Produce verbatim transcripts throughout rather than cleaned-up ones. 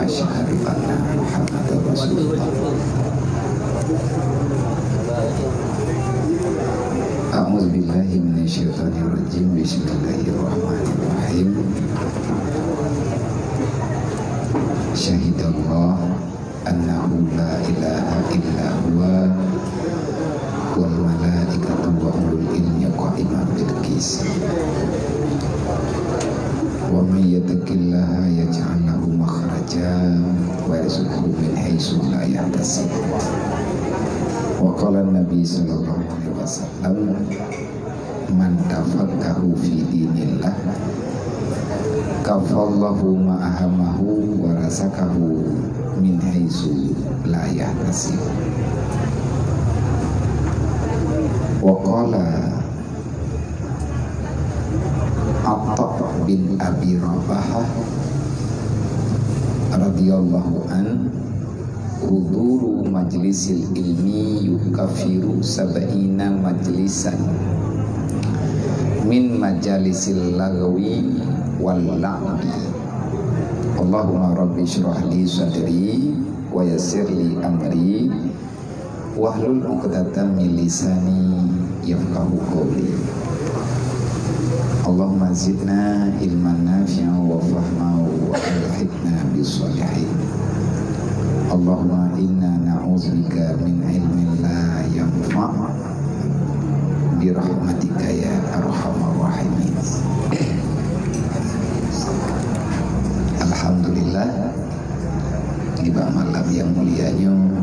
Asyhadu anna Muhammadar Rasulullah. A'udzubillahi minasyaitonirrajim. Bismillahirrahmanirrahim. Syahidallah annahu la ilaha illa huwa wal malaikatu wa ulul ilmi qaiman bil qis. Wa may yattaqillaha yaj'al lahu makhraja wa yarzuqhu min haitsu la yahtasib. Wa qala Nabi sallallahu alaihi wasallam, "Man tafaqahu fi dinillah, kafallahu ma ahamahu wa razaqahu min haitsu la yahtasib." Wa qala Atha bin Abi Rabah radhiyallahu an, "Huduru majlisil ilmi yukaffiru sab'ina majlisan min majalisil lagwi wal la'bi." Allahumma rabbi shrah li sadri wa yassir li amri wahlul 'uqdatam min lisani yafqahu qawli. Allahumma zidna ilman nafi'an wa fahma wa alhiqna bis shalihin. Allahumma inna na'udzubika min ilmin la yanfa' bi rahmatika ya arhamar rahimin. Alhamdulillah, di bak malam nyang mulia nyoe,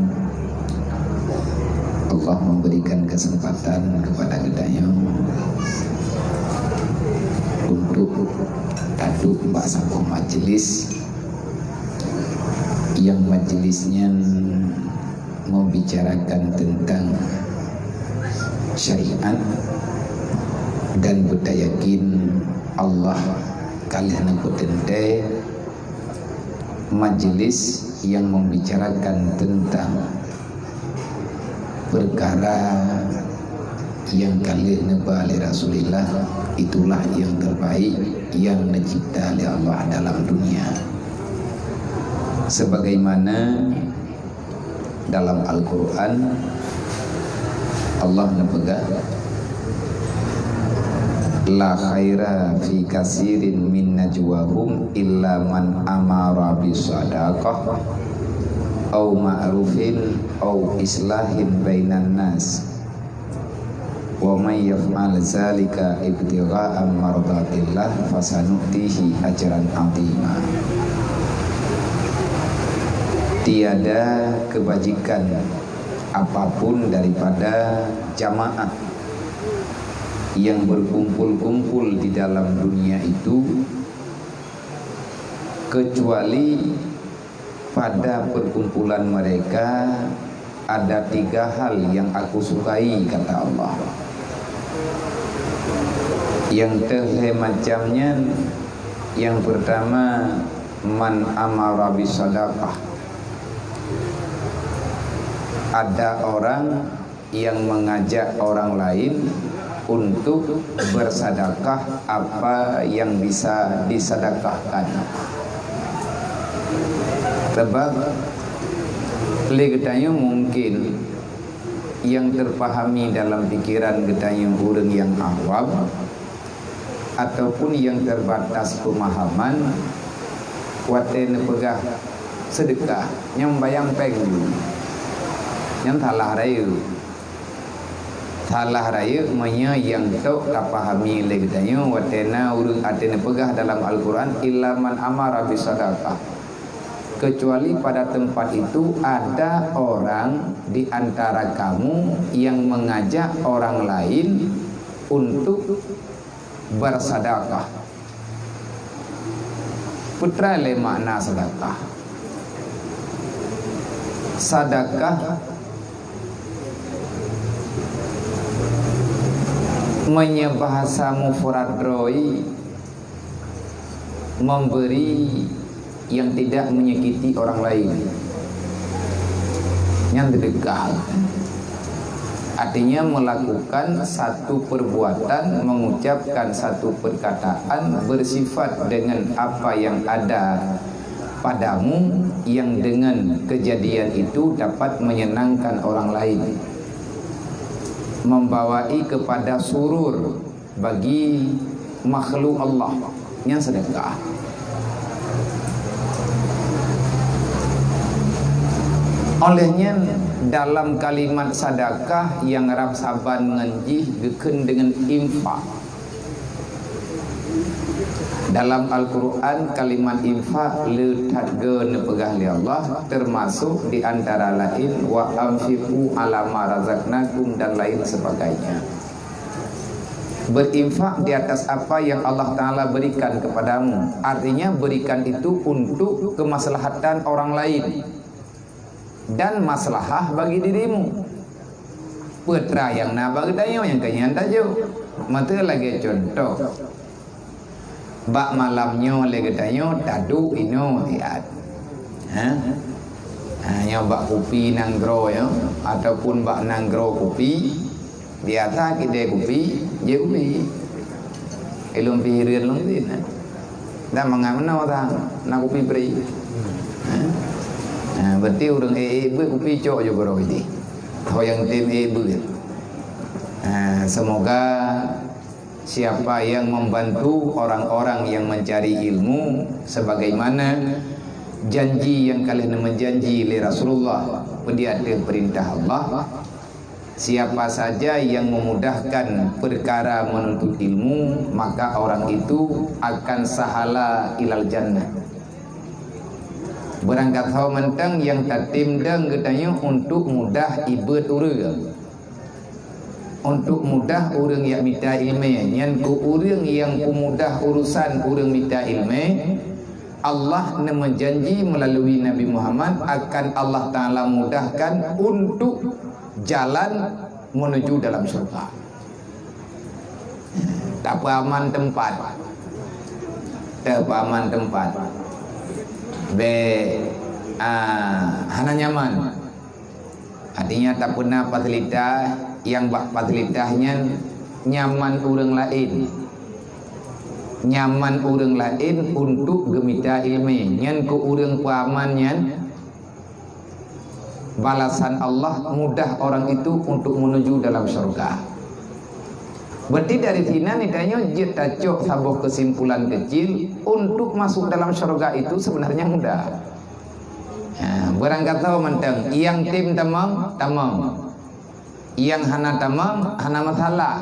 Allah memberikan kesempatan kepada geutanyoe untuk taduek bak saboh majlis, yang majlis nyan membicarakan tentang syariat, dan beutayakin Allah ka lheueh neupeuteuntèe majlis yang membicarakan tentang perkara yang ka lheueh neuba lé Rasulullah, itulah yang terbaik yang neucipta lé Allah dalam dunia. Sebagaimana dalam Al-Quran, Allah neupeugah, "La khaira fi kasirin min najwahum illa man amara bi sadaqah au ma'rufin au islahin bainan nas. Wa may yaf'al zalika ibtigha'a mardatillah fasanu'tihi ajran 'azima." Tiada kebajikan apapun daripada jamaah yang berkumpul-kumpul di dalam dunia itu, kecuali pada perkumpulan mereka ada tiga hal yang Aku sukai, kata Allah. Yang teuh lhèe macam nyan, yang pertama, man amara bisadaqah. Ada orang yang mengajak orang lain untuk bersadakah apa yang bisa disadakahkan. Sebab lé geutanyoe mungkin yang terpahami dalam pikiran geutanyoe ureuëng yang awam, ataupun yang terbatas pemahaman, watée neupeugah seudeukah, nyang bayang péng jih. Nyan salah rayeuk. Salah rayeuk meunyoe nyang tôk tapahami lé geutanyoe watée na ureuëng até neupeugah dalam Al-Quran, "Illa man amara bisadaqah." Kecuali pada tempat itu ada orang di antara kamu yang mengajak orang lain untuk bersedekah. Peutrai lé makna sedekah? Sedekah, meunyoe bahasa mufrad droe, memberi yang tidak menyakiti orang lain. Nyan sedekah. Artinya melakukan satu perbuatan, mengucapkan satu perkataan bersifat dengan apa yang ada padamu yang dengan kejadian itu dapat menyenangkan orang lain, membawai kepada surur bagi makhluk Allah, nyan sedekah. Oleh nyan, dalam kalimat sadakah nyang rab saban ngon jih geukheun deungon infak. Dalam Al-Quran, kalimat infak le that geuneuk peugah lé Allah, termasuk di antara lain, "Wa anfiqu ala ma razaqnakum," dan lain sebagainya. Berinfak di atas apa yang Allah Ta'ala berikan kepadamu. Artinya, berikan itu untuk kemaslahatan orang lain dan maslahah bagi dirimu. Peue teuma nyang na bak geutanyoe nyang keu nyan tajok. Meuteue lagée cuntoh, bak malam nyoe lé geutanyoe taduek inoe siat. Ha? Ha, nyoe bak kupi nanggroe nyoe, ataupun bak nanggroe kupi, biasa kidée kupi, jeuet kupi. Ilong pih hireuen lom tin, eh. Dan mangat meunoe ta, na kupi pri. Eh? Eh, berarti ureuëng ék-ék beuet kupi cok ju keudroe jih. Ho nyang tem ék beuet. Eh, semoga siapa yang membantu orang-orang yang mencari ilmu sebagaimana janji yang kalian menjanji lé Rasulullah, di ateueh perintah Allah, siapa saja yang memudahkan perkara menuntut ilmu, maka orang itu akan sahala ilal jannah. Beurangkat ho mantong nyang tatem dong geutanyoe untuk mudah ibeuet ureuëng. Untuk mudah ureuëng nyang mita iéleumé, nyan keu ureuëng nyang peumudah urusan ureuëng mita iéleumé, Allah neumeujanji meulalu Nabi Muhammad akan Allah Ta'ala mudahkan untuk jalan menuju dalam syurga. Tapeuaman teumpat. Tapeuaman teumpat. Bék, ah, hana nyaman. Artinya, tapeuna fasilitas nyang bak fasilitas nyan nyaman ureuëng laén. Nyaman ureuëng laén untuk geumita iéleumé. Nyan keu ureuëng peuaman nyan, balasan Allah mudah orang itu untuk menuju dalam syurga. Berarti dari sinan geutanyoe jeuet tacok saboh kesimpulan kecil, untuk masuk dalam syurga itu sebenarnya mudah. Ha, beurangkat ho mantong, nyang tem tamong, tamong. Nyang hana tamong, hana masalah.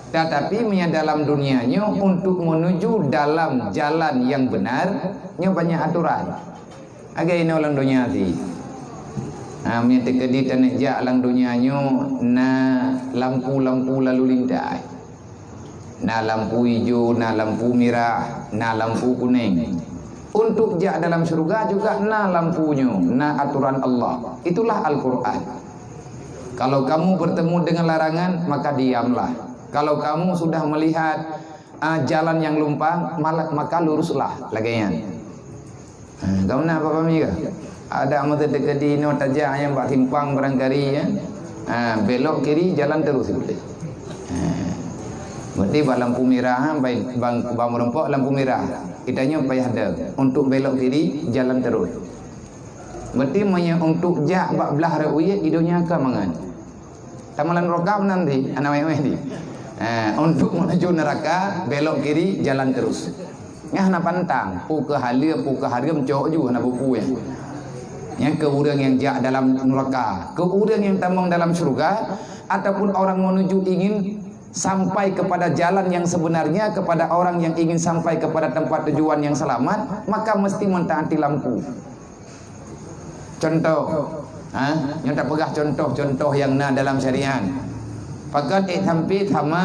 Tatapi meunyoe dalam dunia nyoe untuk menuju dalam jalan yang benar, nyoe banyak aturan. Lagée inoe lam dunia ti. Ha, meunyoe teukeudi taneuk jak lam dunia nyoe na lampu-lampu lalu lintas. Na lampu ijo, na lampu mirah, na lampu kunéng. Untuk jak dalam syurga juga na lampu nyoe, na aturan Allah. Itulah Al-Quran. Kalau kamu bertemu dengan larangan, maka diamlah. Kalau kamu sudah melihat, ah, jalan yang lumpang, mala-, maka luruslah, lagée nyan. Ha, kamu na pahami ka? Ada masa dekat di inoe tajak nyang bak simpang barangkali, ya. Ha, belok kiri, jalan terus. Ha. Berarti bak lampu merah, ha, bang, bang, bang meureumpok lampu merah. Geutanyoe payah dong. Untuk belok kiri, jalan terus. Berarti meunyoe untuk jak bak blah rot uyée, i donya ka mangat. Tamat lam neraka meunan di, hana wéh-wéh di. Eh, untuk menuju neraka, belok kiri, jalan terus. Nyan hana pantang, peu keuh haleuem, peu keuh hareuem, cok ju, hana peue-peue. Nyan keu ureuëng nyang jak dalam neraka. Keu ureuëng nyang tamong dalam syurga, ataupun orang menuju ingin sampai kepada jalan yang sebenarnya, kepada orang yang ingin sampai kepada tempat tujuan yang selamat, maka mesti mentaati lampu. Contoh, ha, nyoe tapeugah contoh-contoh nyang na dalam syariat. Pakon ék sampai sama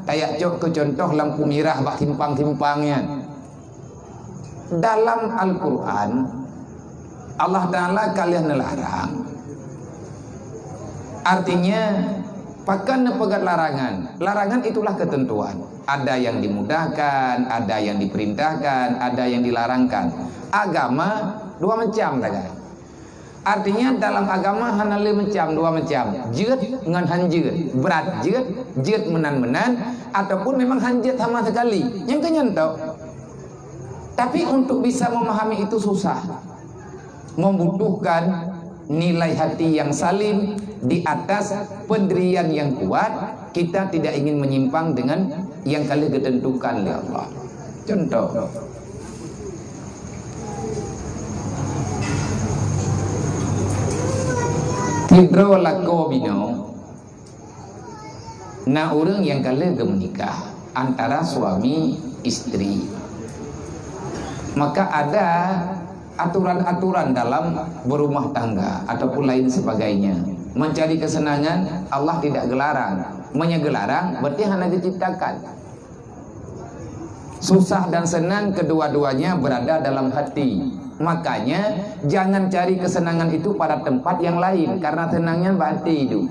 tajak cok keu contoh lampu mirah bak simpang-simpang nyan. Dalam Al-Quran, Allah Ta'ala ka lheueh neularang. Artinya, pakon neupeugah larangan? Larangan itulah ketentuan. Ada yang dimudahkan, ada yang diperintahkan, ada yang dilarangkan. Agama dua macam sagai. Artinya, dalam agama hana le macam, dua macam. Jeuet ngon han jeuet. Brat jeuet, jeuet meunan-meunan, ataupun memang han jeuet sama sekali. Nyang keu nyan tau. Tapi untuk bisa memahami itu susah. Membutuhkan nilai hati yang salim di atas pendirian yang kuat. Kita tidak ingin menyimpang dengan yang ka lheueh geuteuntukan lé Allah. Contoh, sidroe lakoe binoe, na ureuëng nyang ka lheueh geumeunikah antara suami istri. Maka ada aturan-aturan dalam berumah tangga ataupun lain sebagainya. Mencari kesenangan, Allah tidak gelarang. Meunyoe geularang, berarti hana diciptakan. Susah dan senang kedua-duanya berada dalam hati. Makanya, jangan cari kesenangan itu pada tempat yang lain, karena senangnya bak até itu.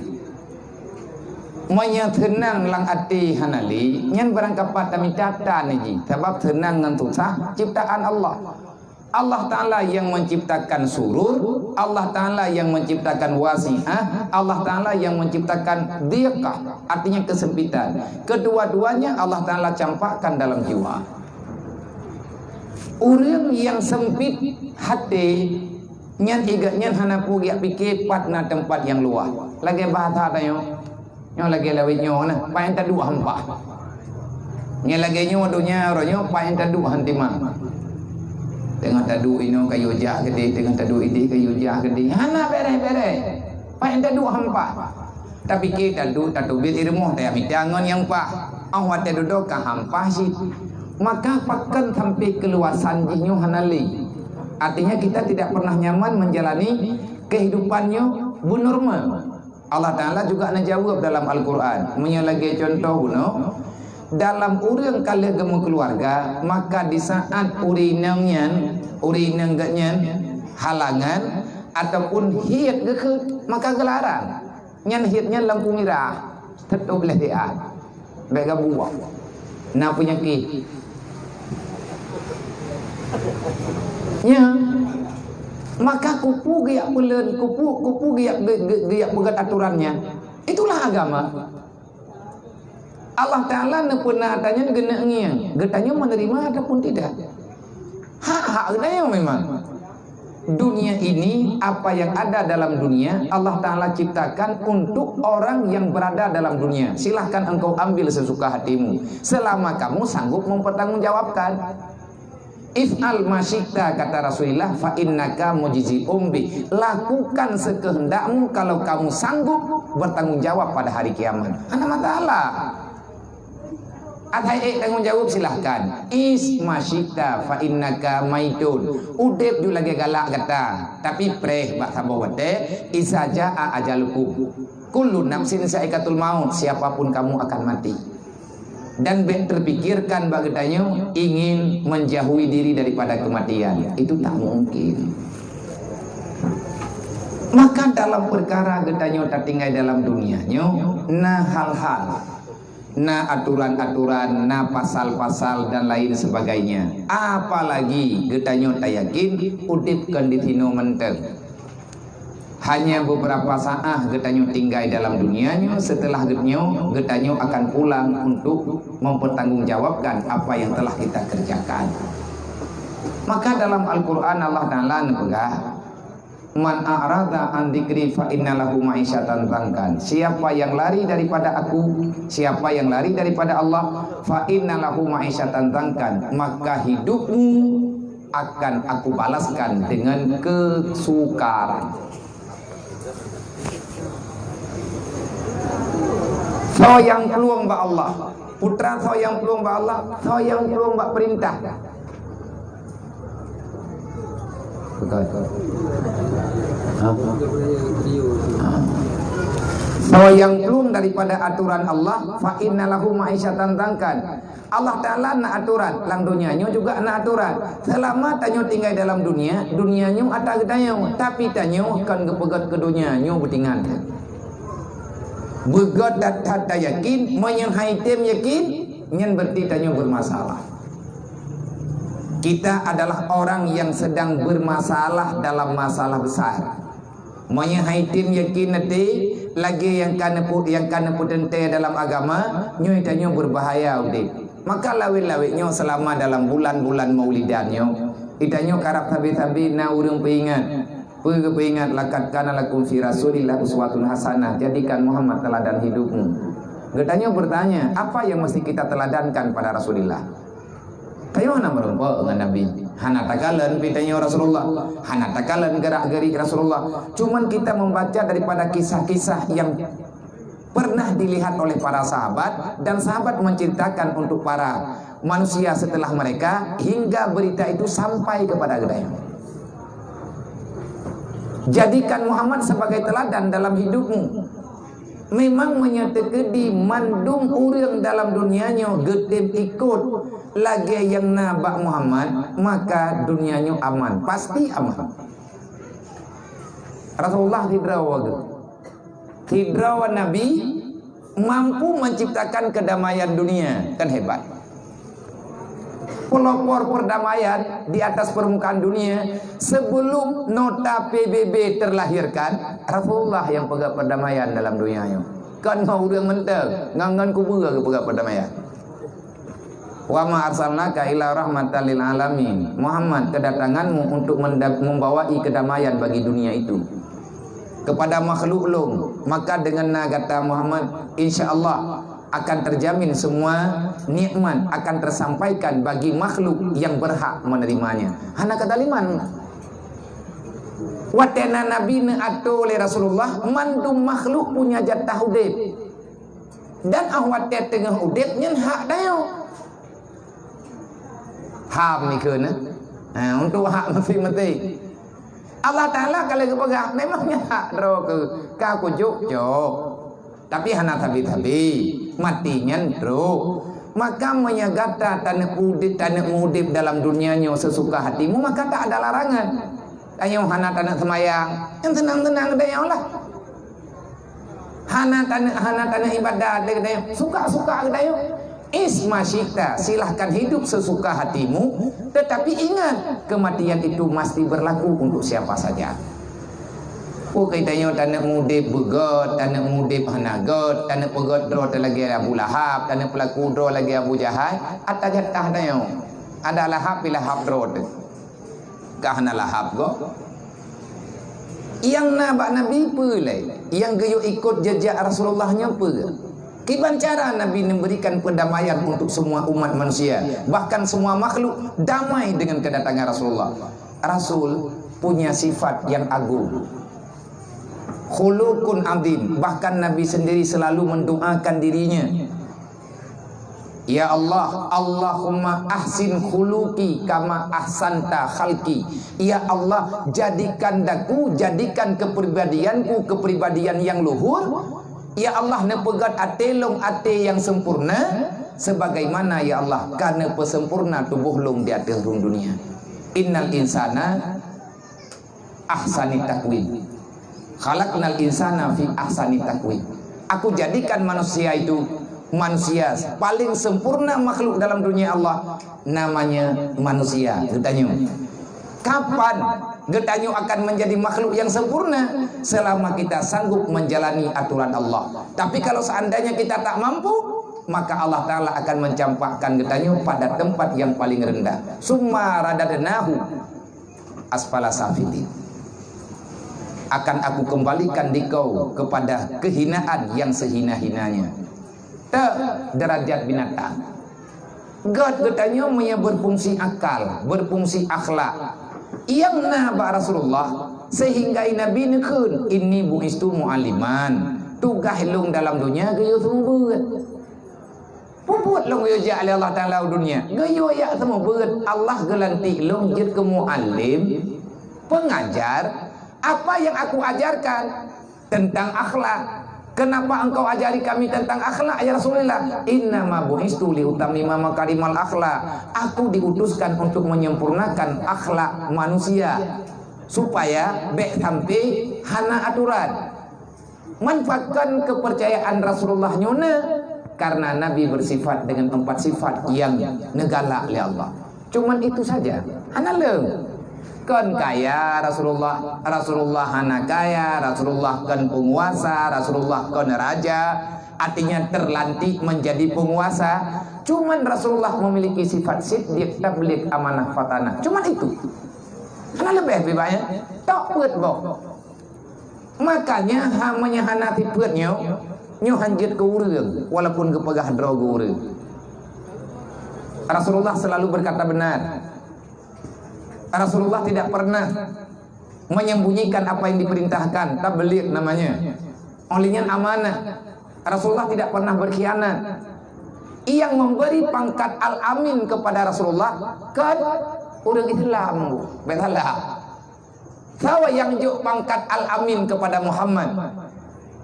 Meunyoe seunang lam até hana lé, nyan barangkapat tamita tan jih, sabab seunang ngon susah ciptaan Allah. Allah Ta'ala yang menciptakan surur, Allah Ta'ala yang menciptakan wasi'ah, Allah Ta'ala yang menciptakan dhiqah, artinya kesempitan. Kedua-duanya Allah Ta'ala campakkan dalam jiwa. Ureuëng nyang sempit até, nyan igat nyan hana peue geujak pike pat na teumpat nyang luwah. Lagée bahasa tanyoe, nyoe lagée lawét nyoe na, paih taduek hampa. Nyan lagée nyoe donya uroe nyoe paih taduek hantimang. Teungoh taduek inoe ka yue jak keudeh, teungoh taduek ideh ka yue jak keudeh. Hana bereh-bereh. Paih taduek hampa. Tapike taduek, tateubiet di rumoh, tamita ngon nyang paih. Óh watée dudoe ka hampa cit. Maka pakon sampai keuluwasan jih nyoe hana lé. Artinya kita tidak pernah nyaman menjalani kehidupan nyoe beunormal. Allah Ta'ala juga neujaweueb dalam Al-Quran. Meunyoe lagée contoh bunoe, dalam ureuëng ka lheueh geumeukeuluwarga, maka di saat ureuëng inong nyan, ureuëng inong geuh nyan halangan ataupun hiet geukheun, maka geularang. Nyan hiet nyan lampu mirah, teutôb lé siat. Bék gabuek. Na peunyakét. Nya. Maka kupu geujak peuleuen, kupu, kupu geujak, ge-, ge-, geujak peugét aturan nyan. Itulah agama. Allah Ta'ala neupeuna ata nyan geuneuk ngieng, geutanyoe menerima ataupun tidak. Hak-hak geutanyoe memang. Dunia ini, apa yang ada dalam dunia, Allah Ta'ala ciptakan untuk orang yang berada dalam dunia. Silahkan engkau ambil sesuka hatimu, selama kamu sanggup mempertanggungjawabkan. "If'al ma syi'ta," kata Rasulullah, "fa innaka mujzi'un bih." Lakukan sekehendakmu kalau kamu sanggup bertanggung jawab pada hari kiamat. Hana masalah. Asai ék tanggung jawab, silahkan. "Ish ma syi'ta fa innaka maitun." Udeb ju lagée galak gata, tapi preh bak saboh watée, "Iza jaa ajalukum." Kullu nafsin za'iqatul maut, siapapun kamu akan mati. Dan bék terpikirkan bak geutanyoe ingin menjauhi diri daripada kematian. Itu tak mungkin. Maka dalam perkara geutanyoe tatinggai dalam dunia nyoe, na hal-hal, na aturan-aturan, na pasal-pasal dan lain sebagainya. Apalagi geutanyoe tayakin udeb kon di sinoe mantong. Hanya beberapa saat geutanyoe tinggai dalam dunia nyoe, setelah geutanyoe, geutanyoe akan pulang untuk mempertanggungjawabkan apa yang telah kita kerjakan. Maka dalam Al-Quran Allah Ta'ala neupeugah, "Man a'rada an dzikri fa inna lahu ma'isyatan dzankan." Siapa yang lari daripada aku, siapa yang lari daripada Allah, fa inna lahu ma'isyatan dzankan, maka hidupmu akan aku balaskan dengan kesukaran. Soe nyang plueng bak Allah? Putra soe nyang plueng bak Allah? Soe nyang plueng bak peurintah? Betul. Ha? Ha. Soe nyang plueng daripada aturan Allah, fa inna lahu ma'isyatan dzankan. Allah Ta'ala na aturan, lam dunia nyoe juga na aturan. Selama tanyoe tinggai dalam dunia, dunia nyoe atra geutanyoe, tapi tanyoe kon geupeugét keu dunia nyoe beutingan. Beugét that-that tayakin, meunyoe han item yakin, nyan berarti tanyoe bermasalah. Kita adalah orang yang sedang bermasalah dalam masalah besar. Meunyoe han item yakin até, lagée nyang ka neupu-, nyang ka neupeuteuntée dalam agama, nyoe tanyoe beubahaya udeb. Maka lawét-lawét nyoe seulama dalam bulan-bulan Maulidan nyoe, geutanyoe karab sabe-sabe na ureuëng peuingat. Peue geupeuingat, "Laqad kana lakum fi Rasulillah uswatun hasanah," jadikan Muhammad teladan hidupmu. Geutanyoe bertanya, apa yang mesti kita teladankan pada Rasulillah? Tanyoe hana meurumpok ngon Nabi. Hana takalon pih tanyoe Rasulullah. Hana takalon gerak-gerik Rasulullah. Cuman kita membaca daripada kisah-kisah yang pernah dilihat oleh para sahabat, dan sahabat menceritakan untuk para manusia setelah mereka, hingga berita itu sampai kepada geutanyoe. Jadikan Muhammad sebagai teladan dalam hidupmu. Memang meunyoe teukeudi mandum ureuëng dalam dunia nyoe geutem ikot lagée nyang na bak Muhammad, maka dunia nyoe aman, pasti aman. Rasulullah sidroe geuh. Sidroe Nabi mampu menciptakan kedamaian dunia, kan hebat. Pelopor perdamaian di atas permukaan dunia, sebelum nota P B B terlahirkan, Rasulullah yang peugah perdamaian dalam dunia nyoe. Kon ngon ureuëng mantong, ngon, ngon kubu geupeugah perdamaian. "Wa ma arsalnaka illa rahmatan lil alamin." Muhammad, kedatanganmu untuk menda-, membawai kedamaian bagi dunia itu. Kepada makhluk lôn, maka dengan na gata Muhammad, insya Allah akan terjamin semua nikmat akan tersampaikan bagi makhluk yang berhak menerimanya. Hana kataliman. Watée na Nabi neuatur lé Rasulullah, mandum makhluk punya jatah udeb. Dan óh watée teungoh udeb nyan hak tanyoe. Ham ikheun, eh? Ha, untuk hak maséng-maséng. Allah Taala ka lheueh geupeugah, memang nyan hak droe keuh, ka kujok-jok. Tapi hana sabe-sabe, maté nyan trok. Maka meunyoe gata taneuk udeb, taneuk udeb dalam dunia nyoe sesuka hatimu, maka tak ada larangan. Tanyoe hana taneuk seumayang, nyang seunang-seunang geutanyoe lah. Hana taneuk, hana taneuk ibadat lé geutanyoe, suka-suka geutanyoe. Ish ma syi'ta, silahkan hidup sesuka hatimu, tetapi ingat, kematian itu mesti berlaku untuk siapa saja. Peue keuh tanyoe taneuk udeb beugét, taneuk udeb hana gét, taneuk peugét droe teuh lagée Abu Lahab, taneuk peulaku droe lagée Abu Jahal, ata jatah tanyoe. Ada Lahab pih Lahab droe teuh. Ka hana Lahab gob. Nyang na bak Nabi peue lé? Nyang geuyue ikot jejak Rasulullah nyoe peue? Kiban cara Nabi memberikan perdamaian untuk semua umat manusia, bahkan semua makhluk damai dengan kedatangan Rasulullah. Rasul punya sifat yang agung. Khuluqun adzim, bahkan Nabi sendiri selalu mendoakan dirinya, "Ya Allah, Allahumma ahsin khuluqi kama ahsanta khalqi." Ya Allah, jadikan daku, jadikan kepribadianku kepribadian yang luhur. Ya Allah, neupeugét até lôn até yang sempurna, sebagaimana, ya Allah, ka neupeusempurna tuboh lôn di ateueh rhueng dunia. Innal insana ahsani takwim. Khalaqnal insana fi ahsani takwim. Aku jadikan manusia itu, manusia paling sempurna makhluk dalam dunia Allah, namanya manusia. Geutanyoe, kapan geutanyoe akan menjadi makhluk yang sempurna? Selama kita sanggup menjalani aturan Allah. Tapi kalau seandainya kita tak mampu, maka Allah Taala akan mencampakkan geutanyoe pada tempat yang paling rendah. Summa radadnahu asfala safilin. Akan Aku kembalikan dikau kepada kehinaan yang sehina-hinanya. Teu, derajat binatang. Gét geutanyoe meunyoe berfungsi akal, berfungsi akhlak. Nyang na bak Rasulullah, sehingga Nabi neukheun, "Inni bu'istu mu'alliman." Tugaih lôn dalam dunia geuyue seumeubeuet. Peubuet lôn geuyue jak lé Allah Taala u dunia. Geuyue jak seumeubeuet, Allah geulantik lôn jeuet keu muallim, pengajar. Apa yang Aku ajarkan? Tentang akhlak. "Kenapa engkau ajari kami tentang akhlak, ya Rasulullah?" "Innama bu'istu liutammima makarimal akhlak." Aku diutuskan untuk menyempurnakan akhlak manusia, supaya bék sampai hana aturan. Manfaatkan kepercayaan Rasulullah nyoe na, karena Nabi bersifat dengan empat sifat yang neugalak lé Allah. Cuman itu saja. Hana lom. Kon kaya Rasulullah, Rasulullah hana kaya, Rasulullah kon penguasa, Rasulullah kon raja, artinya terlantik menjadi penguasa. Cuman Rasulullah memiliki sifat siddiq, tabligh, amanah, fatanah. Cuman itu. Hana leubeh bibaya. Tok peuet boh. Makanya ha meunyoe hana sifat nyoe, nyoe hanjeuet keu ureueng walaupun geupeugah droe geuh ureueng. Rasulullah selalu berkata benar. Rasulullah tidak pernah menyembunyikan apa yang diperintahkan, tabligh namanya. Oleh nyan amanah. Rasulullah tidak pernah berkhianat. Yang memberi pangkat Al-Amin kepada Rasulullah kan ureueng Islam, bu. Bèk salah. Sawa nyang jok pangkat Al-Amin kepada Muhammad?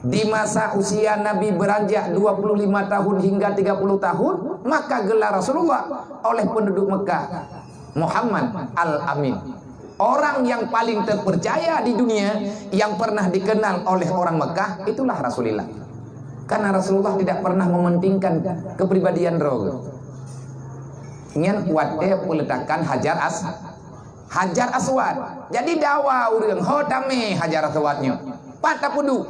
Di masa usia Nabi beranjak dua puluh lima tahun hingga tiga puluh tahun, maka gelar Rasulullah oleh penduduk Mekah Muhammad Al-Amin. Orang yang paling terpercaya di dunia yang pernah dikenal oleh orang Mekah itulah Rasulullah. Karena Rasulullah tidak pernah mementingkan kepribadian droe. Nyan watèe peletakan Hajar As-, Hajar Aswad. Jadi dawa ureueng, ho tamè Hajar Aswad nyoe. Pat tapeuduek?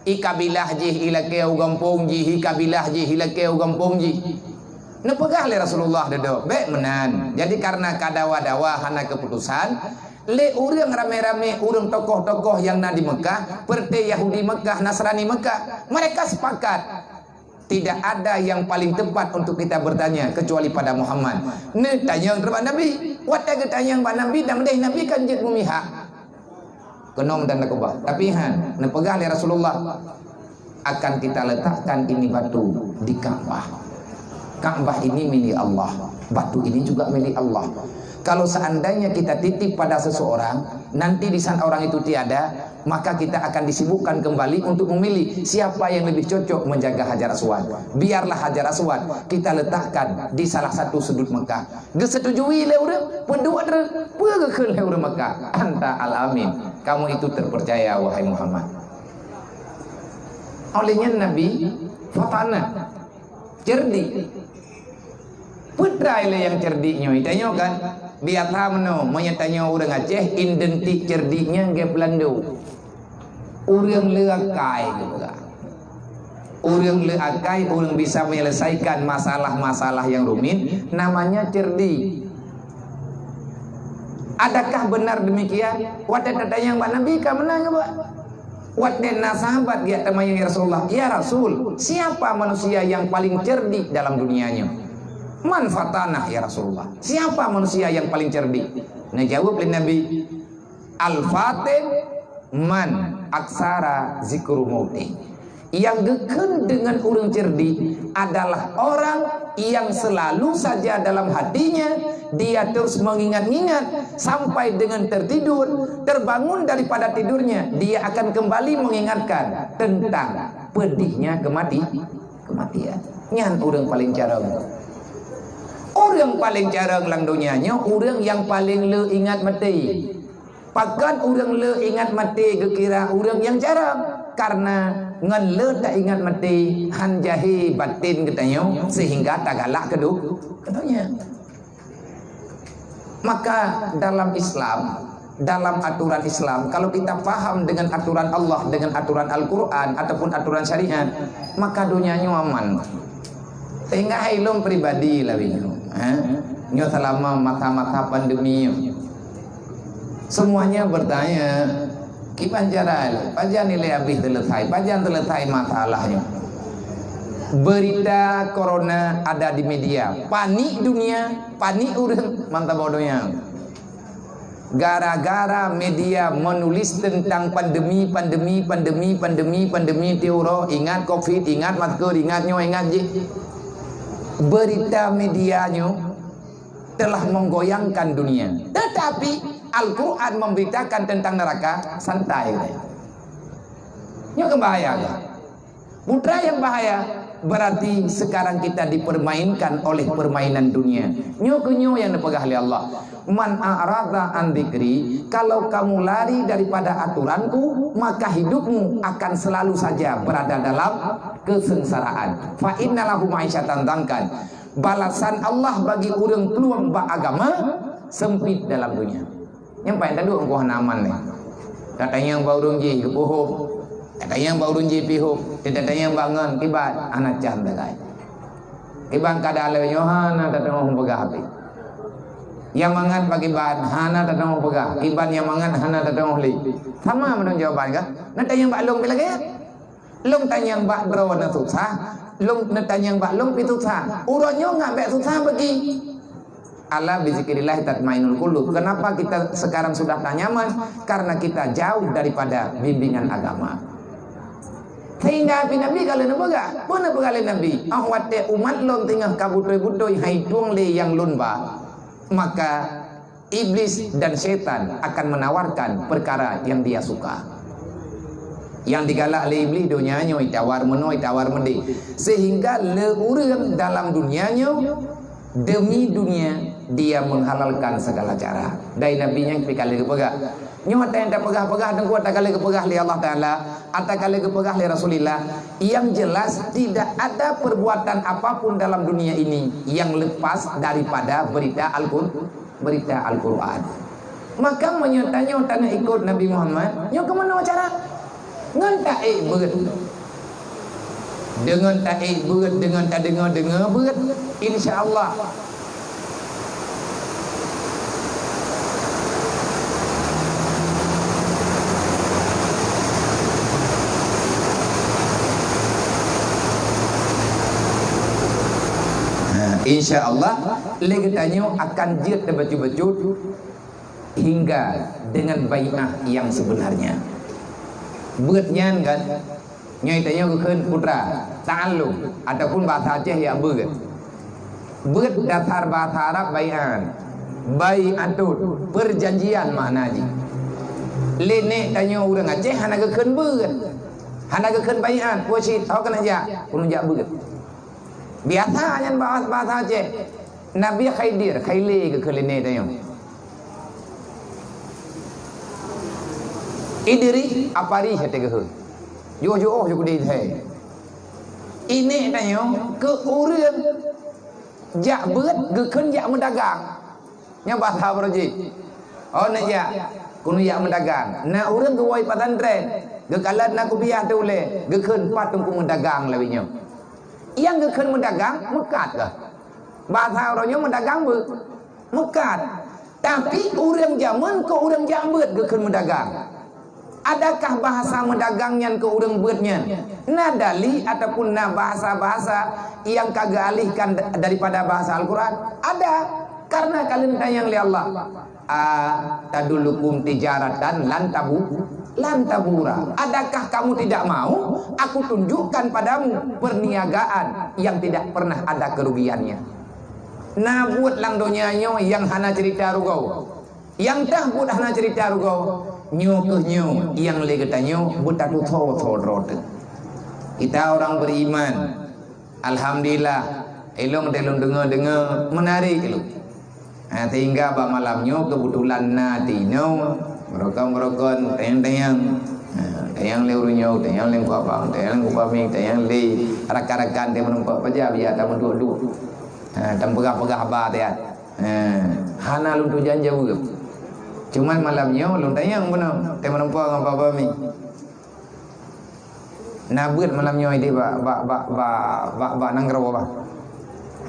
I kabilah jih, i lakèe u gampông jih, i kabilah jih, i lakèe u gampông jih. Neupeugah lé Rasulullah dudoe, bèk meunan. Jadi karena ka dawa-dawa hana keuputusan, lé ureueng ramé-ramé, ureueng tokoh-tokoh nyang na di Mekah, peureuté Yahudi Mekah, Nasrani Mekah, mereka sepakat. Tidak ada yang paling tepat untuk kita bertanya kecuali pada Muhammad. Neutanyong teuma bak Nabi. Watèe geutanyong bak Nabi dan meudeh Nabi kan jeuet meumihak. Keunoe dan keubah. Tapi han, neupeugah lé Rasulullah, akan kita letakkan ini batu di Ka'bah. Ka'bah ini milik Allah. Batu ini juga milik Allah. Kalau seandainya kita titip pada seseorang, nanti di saat orang itu tiada, maka kita akan disibukkan kembali untuk memilih siapa yang lebih cocok menjaga Hajar Aswad. Biarlah Hajar Aswad kita letakkan di salah satu sudut Mekah. Geusetujui lé ureueng, peuduek ureueng, peue geukheun lé ureueng Mekah? Anta Al-Amin. Kamu itu terpercaya, wahai Muhammad. Oleh nyan Nabi, fatanah. Cerdik. Peue treuk lé nyang cerdik nyoe? Tanyoe kan? Biasa meunoe, meunyoe tanyoe ureueng Aceh, identik cerdiknya gèt Belanda. Ureueng le akai geupeugah. Ureueng le akai, ureueng bisa menyelesaikan masalah-masalah yang rumit, namanya cerdik. Adakah benar demikian? Watèe tatanyong bak Nabi ka meunan geuh, Pak. Watèe na sahabat geujak teumanyong, "Ya Rasulullah, ya Rasul, siapa manusia yang paling cerdik dalam dunia nyoe?" "Man fatanah, ya Rasulullah? Siapa manusia yang paling cerdik?" Neujaweueb lé Nabi, "Al-fatin man aksara zikru mauti." Yang geukheun dengan ureueng cerdik adalah orang yang selalu saja dalam hatinya dia terus mengingat-ingat sampai dengan tertidur, terbangun daripada tidurnya, dia akan kembali mengingatkan tentang pedihnya kemati-, kematian. Nyan ureueng paleng carông. Ureueng paleng carông lam donya nyoe ureueng nyang paleng le ingat maté. Pakon ureueng le ingat maté geukira ureueng nyang carông? Karena ngon le taingat maté han jahé baten geutanyoe sehingga tagalak keu do-, keu donya. Maka dalam Islam, dalam aturan Islam, kalau kita paham dengan aturan Allah, dengan aturan Al-Quran ataupun aturan syariat, maka donya nyoe aman. Sehingga hai lôn pribadi lagèe nyoe, eh? Nyoe selama masa-masa pandemi nyoe, semuanya bertanya, "Kiban cara lé? Pajan ilèe habéh selesai? Pajan selesai masalah nyoe?" Berita corona ada di media. Panik dunia, panik ureueng, mantap bodohnya. Gara-gara media menulis tentang pandemi, pandemi, pandemi, pandemi, pandemi, tiep uroe ingat covid, ingat masker, ingat nyoe, ingat jih. Berita media nyoe telah menggoyangkan dunia. Tetapi Al-Quran memberitakan tentang neraka, santai. Nyoe kan bahaya kan? Putra yang bahaya, berarti sekarang kita dipermainkan oleh permainan dunia. Nyoe keuh nyoe nyang neupeugah lé Allah, "Man a'rada an dzikri," kalau kamu lari daripada aturanku, maka hidupmu akan selalu saja berada dalam kesengsaraan. "Fa inna lahu ma'isyatan dzankan." Balasan Allah bagi ureueng plueng bak agama sempit dalam dunia. Nyang paléng taduek engkau hana aman lé. Tatanyong bak ureueng jih geupeuhom. Tatanyong bak ureueng jih pihom. Tatanyong bak ngon kiban hana can tagai. Kiban keadaan lagèe nyoe hana tateungoh peugah pih. Nyang mangat pakriban hana tateungoh peugah, kiban nyang mangat hana tateungoh lé. Sama meunan jawaban kah? Na tanyong bak lôn pih lagèe nyan. Lôn tanyong bak droeneuh susah, lôn neutanyong bak lôn pih susah. Uroe nyoe ngat bèk susah bagi. Ala bizikrillah tatmainnul qulub. Kenapa kita sekarang sudah tak nyaman? Karena kita jauh daripada bimbingan agama. Sehingga Nabi ka lheueh neupeugah, peue neupeugah lé Nabi? "Óh watèe umat lôn teungoh ka beutôi-beutôi hai tueng lé nyang lôn ba, maka iblis dan setan akan menawarkan perkara yang dia suka." Nyang digalak lé iblis donya nyoe, itawar meunoe, itawar meudéh. Sehingga le ureueng dalam dunia nyoe demi dunia, dia menghalalkan segala cara. Dari Nabi nyan pih ka lheueh geupeugah. Nyoe ata nyang tapeugah-peugah teungku, ata ka lheueh geupeugah lé Allah Taala, ata ka lheueh geupeugah lé Rasulullah. Yang jelas, tidak ada perbuatan apapun dalam dunia ini yang lepas daripada berita Al-Qur-, berita Al-Quran. Maka meunyoe tanyoe taneuk ikot Nabi Muhammad, nyoe keu meunoe cara? Ngon taék beuet. Deungon taék beuet, deungon tadeungoe-deungoe beuet, insya Allah. Ha, insya Allah, lé geutanyoe akan jeuet teubacut-bacut hingga dengan bai'ah yang sebenarnya. Beuet nyan kan, nyoe tanyoe geukheun putra, ta'allum, ataupun bahasa Aceh ya beuet. Beuet dasar bahasa Arab bai'an, bai'atun, perjanjian makna jih. Lé nèk tanyoe ureueng Aceh hana geukheun beuet, hana geukheun bai'an, peue cit, ho keuneuk jak, keuneuk jak beuet. Biasa nyan bahasa, bahasa Aceh. Nabi Khidir, Khilé geukheun lé nèk tanyoe. Idris, Aparis, até geukheun. Jiôh-jiôh ju keudéh hai. Inék tanyoe keu ureueng jak beuet geukheun jak meudagang. Nyan bahasa baroe jih. Oh, neuk jak, keuneuk jak meudagang. Na ureueng geuwoe pesantren, geukalon na kupiah teuh ulèe, geukheun pat teungku meudagang lawét nyoe. Nyang geukheun meudagang, meukat kah? Bahasa uroe nyoe meudagang beuet, meukat. Tapi ureueng jameun keu ureueng jak beuet geukheun meudagang. Adakah bahasa meudagang nyan keu ureueng beuet nyan? Na dali ataupun na bahasa-bahasa nyang ka geualihkan da-, daripada bahasa Al-Quran? Ada, karena ka lheueh neutanyong lé Allah. "A tadullukum tijaratan lan tabu-, lan tabura. Adakah kamu tidak mau aku tunjukkan padamu perniagaan yang tidak pernah ada kerugiannya?" Na buet lam donya nyoe nyang hana cerita rugoe. Nyang teuh buet hana cerita rugoe, nyoe keuh nyoe nyang lé geutanyoe beutatusoe-soe droe teuh. Kita orang beriman, alhamdulillah, ilong teuh lôn deungoe-deungoe menarik lôn. Ha, sehingga bak malam nyoe kebetulan na tinoe, meurokon-meurokon, tayang-tayang. Ha, tayang lé ureueng nyoe, tayang lé Kuabang, tayang lé Kuabami, tayang lé rakan-rakan teuh meureumpok paja biasa tameuduek-duek. Ha, tameupeugah-peugah haba teuh. Ha, hana lôn tujan jaweueb. Cuman malam nyoe lôn tanyong bunoe, teuh meureumpok ngon Kuabami. Na beuet malam nyoe idéh bak, bak, bak, bak, bak, bak nanggroe bah.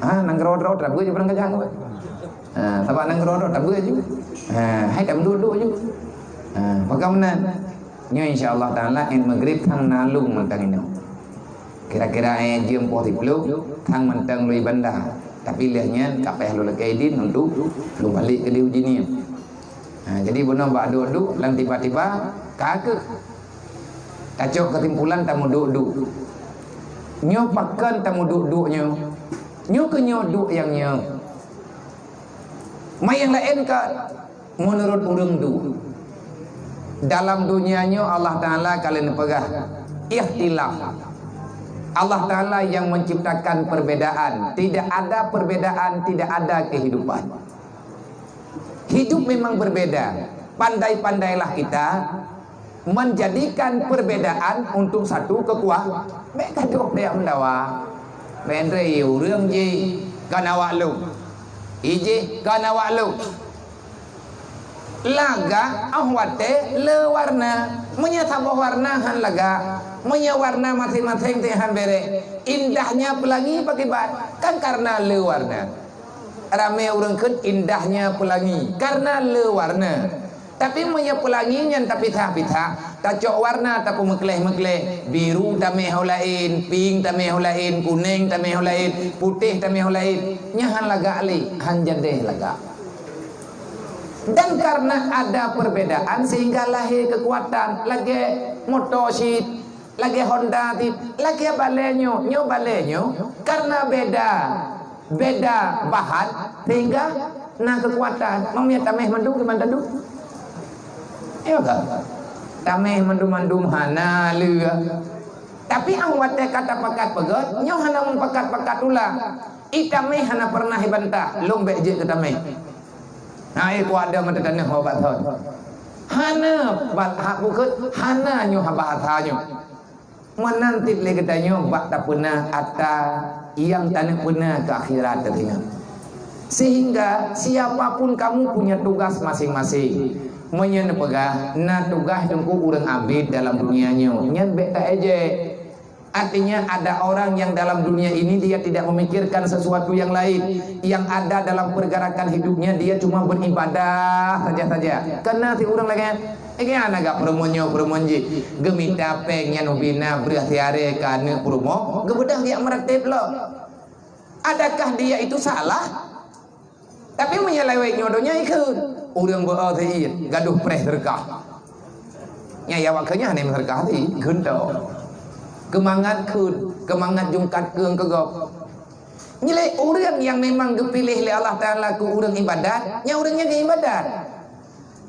Ha, nanggroe droe tabeuet ju padang kajang bah. Ha, sabab nanggroe droe tabeuet ju. Ha, hai tameuduek-duek ju. Ha, maka meunan. Nyoe insya Allah Taala 'an maghrib thang na lôn mantong inoe. Kira-kira 'an jeuem poh siplôh thang mantong lôn i banda. Tapi lheueh nyan ka payah lôn lakèe idin untuk lôn balek keudéh u Jeunieb. Ha, jadi bunoe bak duek-duek lam tiba-tiba ka keuh tacok keusimpulan tameuduek-duek. Nyoe pakon tameuduek-duek nyoe? Nyoe keuh nyoe duek nyang nyoe. Ma nyang laén ka meunurot ureueng duek. Dalam dunia nyoe Allah Taala ka lheueh neupeugah ikhtilaf. Allah Taala yang menciptakan perbedaan. Tidak ada perbedaan, tidak ada kehidupan. Hidup memang berbeda. Pandai-pandailah kita menjadikan perbedaan untuk satu kekuatan. Bèk gadoh tajak meudawa. Bèk Andre, ureueng jih kon awak lôn. Ijih kon awak lôn. Lagak 'oh watèe le warna. Meunyoe saboh warna han lagak, Meunyoe warna maséng-maséng teuh han bèrèh, indahnya pelangi pakiban, kan karena le warna. Ramé ureuëng kheun indahnya pelangi karena le warna. Tapi meunyoe pelangi nyan tapisah-pisah, tacok warna tapeumeukleh-meukleh, biru tamé ho laén, pink tamé ho laén, kunéng tamé ho laén, putéh tamé ho laén, nyan han lagak lé, han jadéh lagak. Dan karena ada perbedaan sehingga lahé keukuatan, lagée moto cit, lagée Honda cit, lagée balée nyoe, nyoe balée nyoe, karena beda, beda bahan sehingga na keukuatan. Meunyoe tamé mandum gimana tu? Ya kan? Tamé mandum-mandum hana lé. Tapi 'oh watée ka tapakat peugét, nyoe hana meupakat-pakat ulang. Itamé hana pernah ibantah, lôn bék jeuet keu tamé. Hai ku ada mata tanah ho bak thon. Hana bak hak bukeuet, hana nyoe haba asa nyoe. Meunan cit lé geutanyoe bak tapeuna ata nyang taneuk peuna keu akhirat teuh. Sehingga siapapun kamu punya tugas masing-masing. Meunyoe neupeugah na tugas teungku ureuëng abit dalam dunia nyoe, nyan bék ta-ejek. Artinya ada orang yang dalam dunia ini dia tidak memikirkan sesuatu yang lain. Yang ada dalam pergerakan hidupnya dia cuma beribadah saja-saja. Karena si ureuëng lagée, eh, kan agak peureumeun nyoe peureumeun jih. Geumita péng nyan ubina breuh siaré ka aneuk peurumoh, geubeudôh geujak meuratéb lom. Adakah dia itu salah? Tapi meunyoe lewat nyoe donya ikheun, ureuëng beu-o seuiet, gadoh preh seureukah. Nyan ya wakeunya hana seureukah sih, geuntô. Keumangat kheun, keumangat jungkat keueng keu gob. Nilai ureuëng yang memang geupiléh lé Allah Taala keu ureuëng ibadat, nyan ureuëng nyan geuibadat.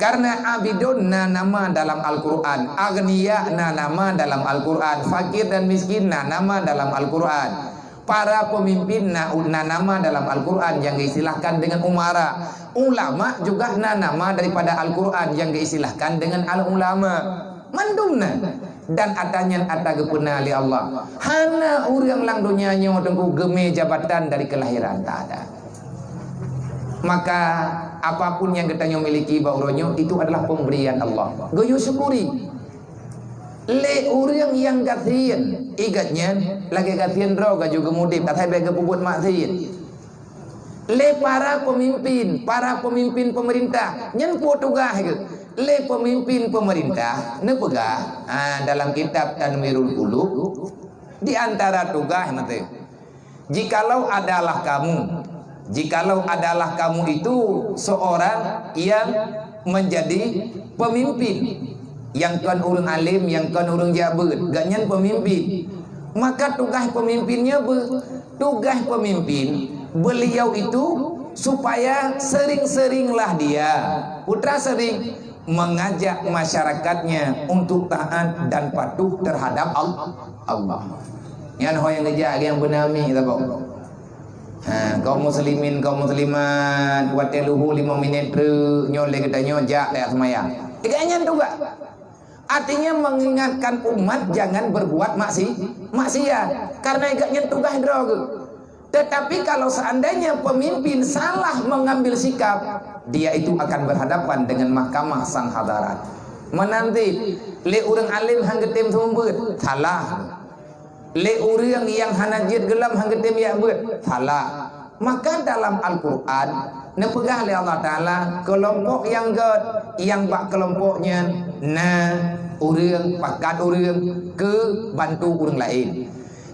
Karena abidun na nama dalam Al-Quran, aghnia na nama dalam Al-Quran, fakir dan miskin na nama dalam Al-Quran. Para pemimpin na, na nama dalam Al-Quran yang diistilahkan dengan umara. Ulama juga na nama daripada Al-Quran yang diistilahkan dengan al-ulama. Mandum na. Dan ata nyan ata geupeuna lé Allah. Hana ureuëng lam donya nyoe teungku geumé jabatan dari kelahiran, tak ada. Maka apapun yang geutanyoe miliki bak uroe nyoe, itu adalah pemberian Allah. Geuyue syukuri. Lé ureuëng nyang gasien, igat nyan lagée gasien droe gaju geumudeb, asai bék geupeubuet maksiet. Lé para pemimpin, para pemimpin pemerintah, nyan peue tugaih geuh? Lé pemimpin pemerintah neupeugah, ha, dalam kitab Tanwirul Qulub, di antara tugaih meuteuk. Jikalau adalah kamu, jikalau adalah kamu itu seorang yang menjadi pemimpin, yang kon ureuëng alim, yang kon ureuëng jak beuet, gobnyan pemimpin. Maka tugaih pemimpinnya be-, tugaih pemimpin beliau itu supaya sering-seringlah dia, putra sering mengajak masyarakatnya untuk taat dan patuh terhadap Al-, Allah. Nyan ho nyang geujak nyang beuna mi saboh. Ha, kaum muslimin, kaum muslimat, watée luhu lima minit treuk, nyoe lé geutanyoe jak lé seumayang. Tiga nyan tugaih. Artinya mengingatkan umat jangan berbuat maksi-, maksiat. Karena igat nyan tugaih droe geuh. Tetapi kalau seandainya pemimpin salah mengambil sikap, dia itu akan berhadapan dengan mahkamah sang hadarat. Meunan cit, lé ureuëng alim han geutem seumeubeuet, salah. Lé ureuëng nyang hana jeuet geulam han geutem jak beuet, salah. Maka dalam Al-Quran neupeugah lé Allah Taala, keulompok nyang gét, nyang bak keulompok nyan na ureuëng pakat ureuëng keu bantu ureuëng laén.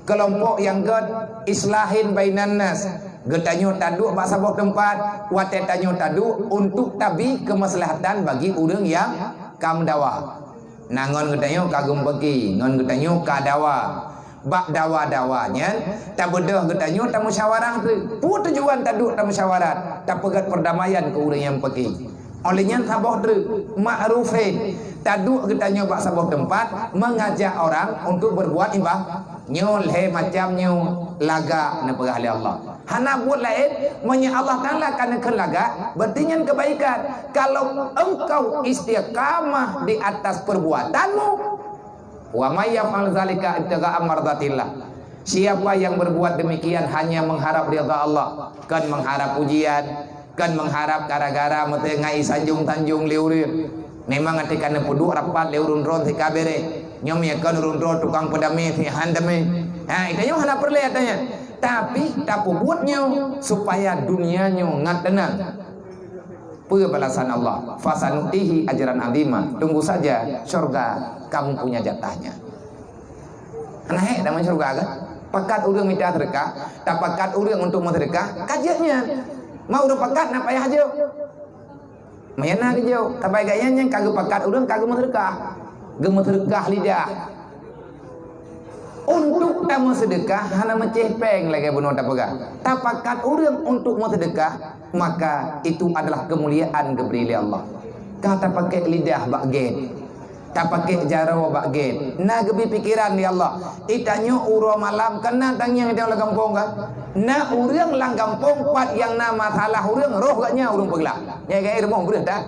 Keulompok nyang gét, islahin bainan nas. Geutanyoe taduek bak saboh teumpat, watée tanyoe taduek untuk tabi keumaslahatan bagi ureuëng nyang ka meudawa. Na ngon geutanyoe ka geumpeuki, ngon geutanyoe ka dawa. Bak dawa-dawa nyan, tabeudôh geutanyoe tamusyawarah treuk. Peue tujuan taduek tamusyawarah? Tapeugét perdamaian keu ureuëng nyang peuki. Oleh nyan saboh treuk, ma'rufin. Taduek geutanyoe bak saboh teumpat, mengajak orang untuk berbuat iba-, nyoe lhée macam nyoe lagak neupeugah lé Allah. Hana buet laén, meunyoe Allah Taala ka neukheun lagak, berarti nyan kebaikan. Kalau engkau istiqamah di atas perbuatanmu, wa may yaf'al dzalika ibtigha'a mardatillah. Siapa yang berbuat demikian hanya mengharap ridha Allah, kon mengharap pujian, kon mengharap gara-gara meuteungai sanjong-tanjong lé ureuëng. Memang até ka neupeuduek rapat lé ureuëng droen sika béreh. Nyoe meunyo kon ureuëng droe tukang peudamé, si han damé. Ha, geutanyoe hana peureulée geutanyoe. Tapi tapeubuet nyoe supaya dunia nyoe ngat teunang. Peue balasan Allah? Fasanutihi ajran azima. Tunggu saja, syurga kamu punya jatahnya. Hana hék dalam syurga kan? Pakat ureuëng mita seudeukah, tapakat ureuëng untuk meuseudeukah, ka jeuet nyan. Ma ureuëng pakat na payah jeuet. Meunan geujok, sabai gaya nyang ka geupakat ureuëng ka geumeuseudeukah. Geumeuseudeukah lidah. Untuk tameuseudeukah hana meucéh péng lagée bunoe tapeugah. Tapakat ureuëng untuk meuseudeukah, maka itu adalah kemuliaan geubri lé Allah. Ka tapakék lidah bak gét. Tapakék jaroe bak gét. Na geubi pikeran lé Allah. Itanyoe uroe malam kana tangieng di lam gampông ka. Na ureuëng lam gampông pat nyang na masalah ureuëng roh geuh nyan ureuëng peuglah. Nyan gaya rumoh breuh dah.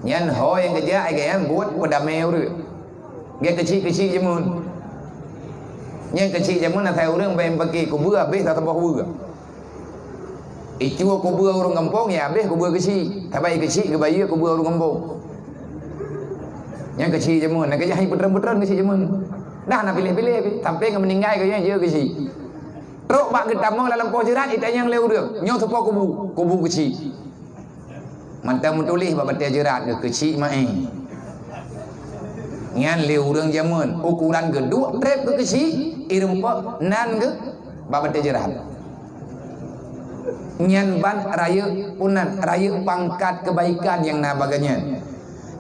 Nyan ho nyang geujak ai gaya buet peudamé ureuëng. Gaya keuchik-keuchik jameun. Nyan keuchik jameun asai ureuëng bai pakai kubu habéh satu boh kubu. Icue kubu ureuëng gampông ya habéh kubu keuchik. Sabai keuchik geubayeue kubu ureuëng gampông. Nyang keuchik jameun, nyang keuchik hai putron-putron keuchik jameun. Dah na piléh-piléh, sampai ngon meuninggai keuh nyan jeuet keuchik. Trok bak geutamong lam lampôh jeurat itanyong lé ureuëng, nyoe soe po kubu, kubu keuchik. Mantong meutuléh bak batée jeurat geuh keuchik maé. Nyan lé ureuëng jameun, ukuran geuduek trép geuh keuchik, ireumpok nan geuh bak batée jeurat. Nyan ban rayeuk unan, rayeuk pangkat keubaikan nyang na bak geuh nyan.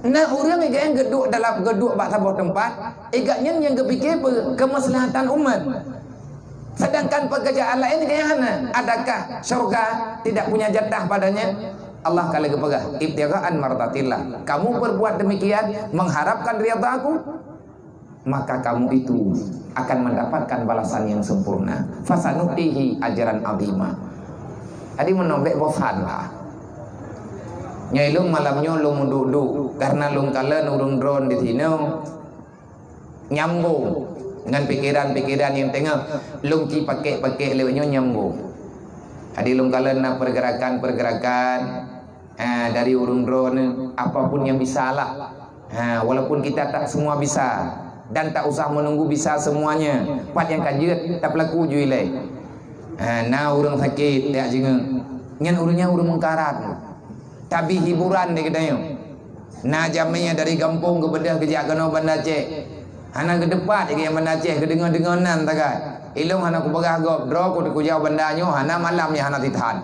Na ureuëng igak nyan geuduek dalam, geuduek bak saboh teumpat, igak nyan nyang geupike peue? Keumaslahatan umat. Sedangkan pekerjaan laén igak nyan hana. Adakah syurga tidak punya jatah padanya? Allah ka lheueh geupeugah, "Ibtigha'an mardatillah." Kamu berbuat demikian mengharapkan ridha-Ku? Maka kamu itu akan mendapatkan balasan yang sempurna. Fasanutihi ajran azima. Jadi meunoe bék bosan lah. Nyoe lôn malam nyoe lôn meuduek-duek karena lôn kalon ureuëng droen di sinoe nyambong ngon pikeran-pikeran nyang teungoh lôn ci pakék-pakék lewat nyoe nyambong. Jadi lôn kalon na pergerakan-pergerakan, eh, dari ureuëng droen, apapun yang bisa lah. Ha, walaupun kita tak semua bisa dan tak usah menunggu bisa semuanya, pat nyang ka jeuet tapeulaku ju ilée. Ha, na ureuëng sakét jak jingeuk, nyan ureuëng nyan ureuëng meukarat. Tabi hiburan di geutanyoe. Na jamé dari gampông geubeudôh geujak keunoe Banda Aceh. Hana geuteumpat lagée nyang Banda Aceh geudeungoe-deungoe nan sagai. Ilong hana kupeugah gob, droe ku teukujau Banda nyoe hana malam nyang hana sithat.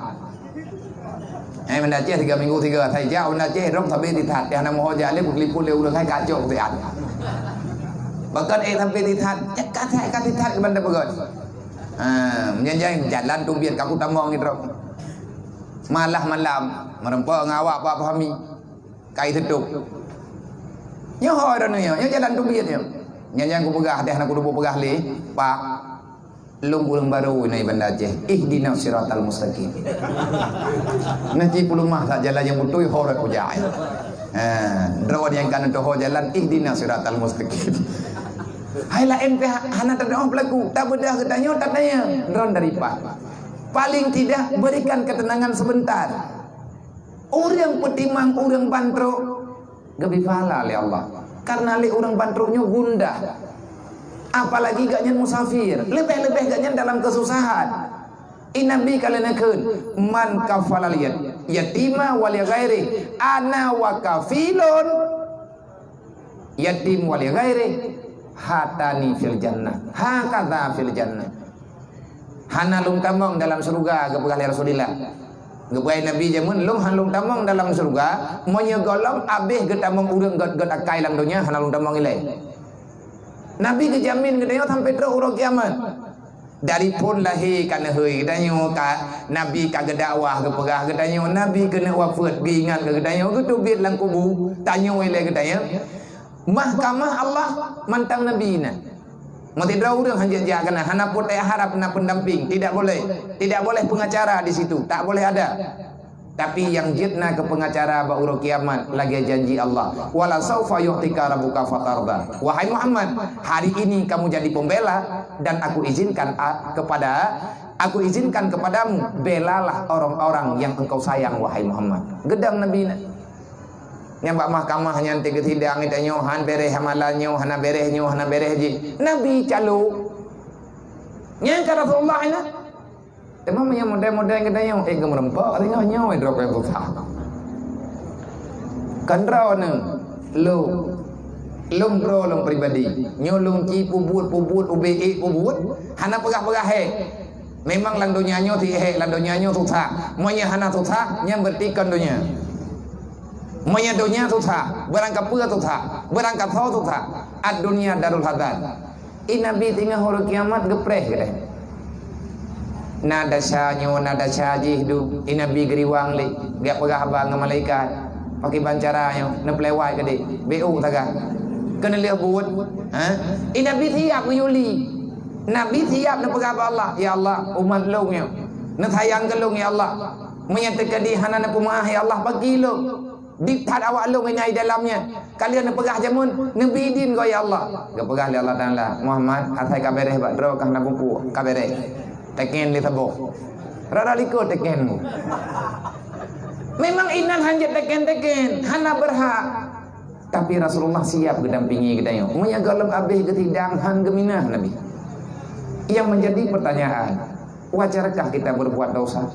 Eh, Banda Aceh tiga minggu tiga, sai jak Banda Aceh droe sabe sithat. Nyang hana meuho jak lé kutelepon lé ureuëng hai kacok sithat. Bahkan eh sampai sithat, cak ka sithat, ka sithat ke Banda Peugöt. Ha, meunyan jalan teubiet ka kutamong droe. Malah malam, meureumpok ngon awak Pak Fahmi. Kai teutôp. Nyoe ho droeneuh nyoe, nyoe jalan teubiet nyoe. Nyan nyang kupeugah deh, na kutuboh peugah lé, Pak, lôn ureuëng barô na i Banda Aceh. Ihdinas siratal mustaqim. Nah, ci peuleumah that jalan nyang beutôi ho rot kujak. Ha, droe nyang ka neutoho jalan ihdinas siratal mustaqim. Hai laén pih hana teudoh peulaku, tabeudôh geutanyoe tatanyong droe dari pat. Paling tidak berikan ketenangan sebentar. Ureuëng peutimang ureuëng ban trok geubri pahala lé Allah. Karena lé ureuëng ban trok nyoe gundah. Apalagi gobnyan musafir, leubeh-leubeh gobnyan dalam keususahan. I Nabi ka lheueh neukheun, "Man kafalal yat-, yatima wa li ghairi, ana wa kafilun yatim wa li ghairi, hatani fil jannah, hakadha fil jannah." Hana lôn tamong dalam syeuruga, geupeugah lé Rasulullah. Geupeugah Nabi jameun, "Lôn hana lôn tamong dalam syeuruga, meunyoe gohlom abéh geutamong ureuëng gét-gét akai lam donya, hana lôn tamong ilée." Nabi geujamin geutanyoe sampai trok uroe kiamat. Dari phon lahé ka neuhôi geutanyoe, ka Nabi ka geudakwah, geupeugah geutanyoe, Nabi keuneuk wafeuet, geuingat keu geutanyoe, geuteubiet lam kubu, tanyoe ilée geutanyoe. Mahkamah Allah mantong Nabi na. Meusidroe ureuëng hanjeuet jak keunan, hana putée harab na pendamping, tidak boleh. Tidak boleh pengacara di situ, tak boleh ada. Tapi nyang jeuet na keu pengacara bak uroe kiamat lagée janji Allah, "Wala saufa yu'tika rabbuka fatarda." Wahai Muhammad, hari ini kamu jadi pembela dan aku izinkan a-, kepada, aku izinkan kepadamu, belalah orang-orang yang engkau sayang, wahai Muhammad. Geudong Nabi na. Nyang bak mahkamah nyan teuk geusidang, tanyoe han beréh amalan nyoe, hana beréh nyoe, hana beréh jih. Nabi calo. Nyan ka Rasulullah nyan. Teuma meunyoe model-model geutanyoe, eh, geumeureumpok, singoh nyoe droe keu susah. Kan droeneuh, lôn, lôn droe lôn pribadi. Nyoe lôn ci peubuet-peubuet, ubé ék peubuet, hana peugah-peugah hék. Memang lam donya nyoe si hék, lam donya nyoe susah. Meunyoe hana susah, nyan berarti kon donya. Meunyoe donya susah, beurangkapeue susah, beurangkasoe susah. Ad-dunya darul hazan. I Nabi singoh uroe kiamat geupreh keudeh. Na desya nyoe, na desya jih du. I Nabi geuriwang lé, geujak peugah haba ngon malaikat. Pakriban cara nyoe, neupeulewat keudeh. Beu saga. Keuneulheueh buet. Ha? I Nabi siap geuyue li. Nabi siap neupeugah bak Allah, "Ya Allah, umat lôn nyoe. Neusayang keu lôn, ya Allah. Meunyoe teukeudi hana neupeumeu'ah, ya Allah, bagi lôn." Dit that awak lôn inan i dalam nyan. Ka lheueh neupeugah jameun, neubi idin goe ya Allah. Geupeugah lé Allah Taala, "Muhammad, asai ka beréh bak droe ka hana buku, ka beréh. Teken lé saboh." Rara likot teken mu. Memang inan hanjeuet teken-teken, hana beurhak. Tapi Rasulullah siap geudampingi geutanyoe. Meunyoe gohlom abéh geusidang han geuminah Nabi. Yang menjadi pertanyaan, wajarkah kita berbuat dosa?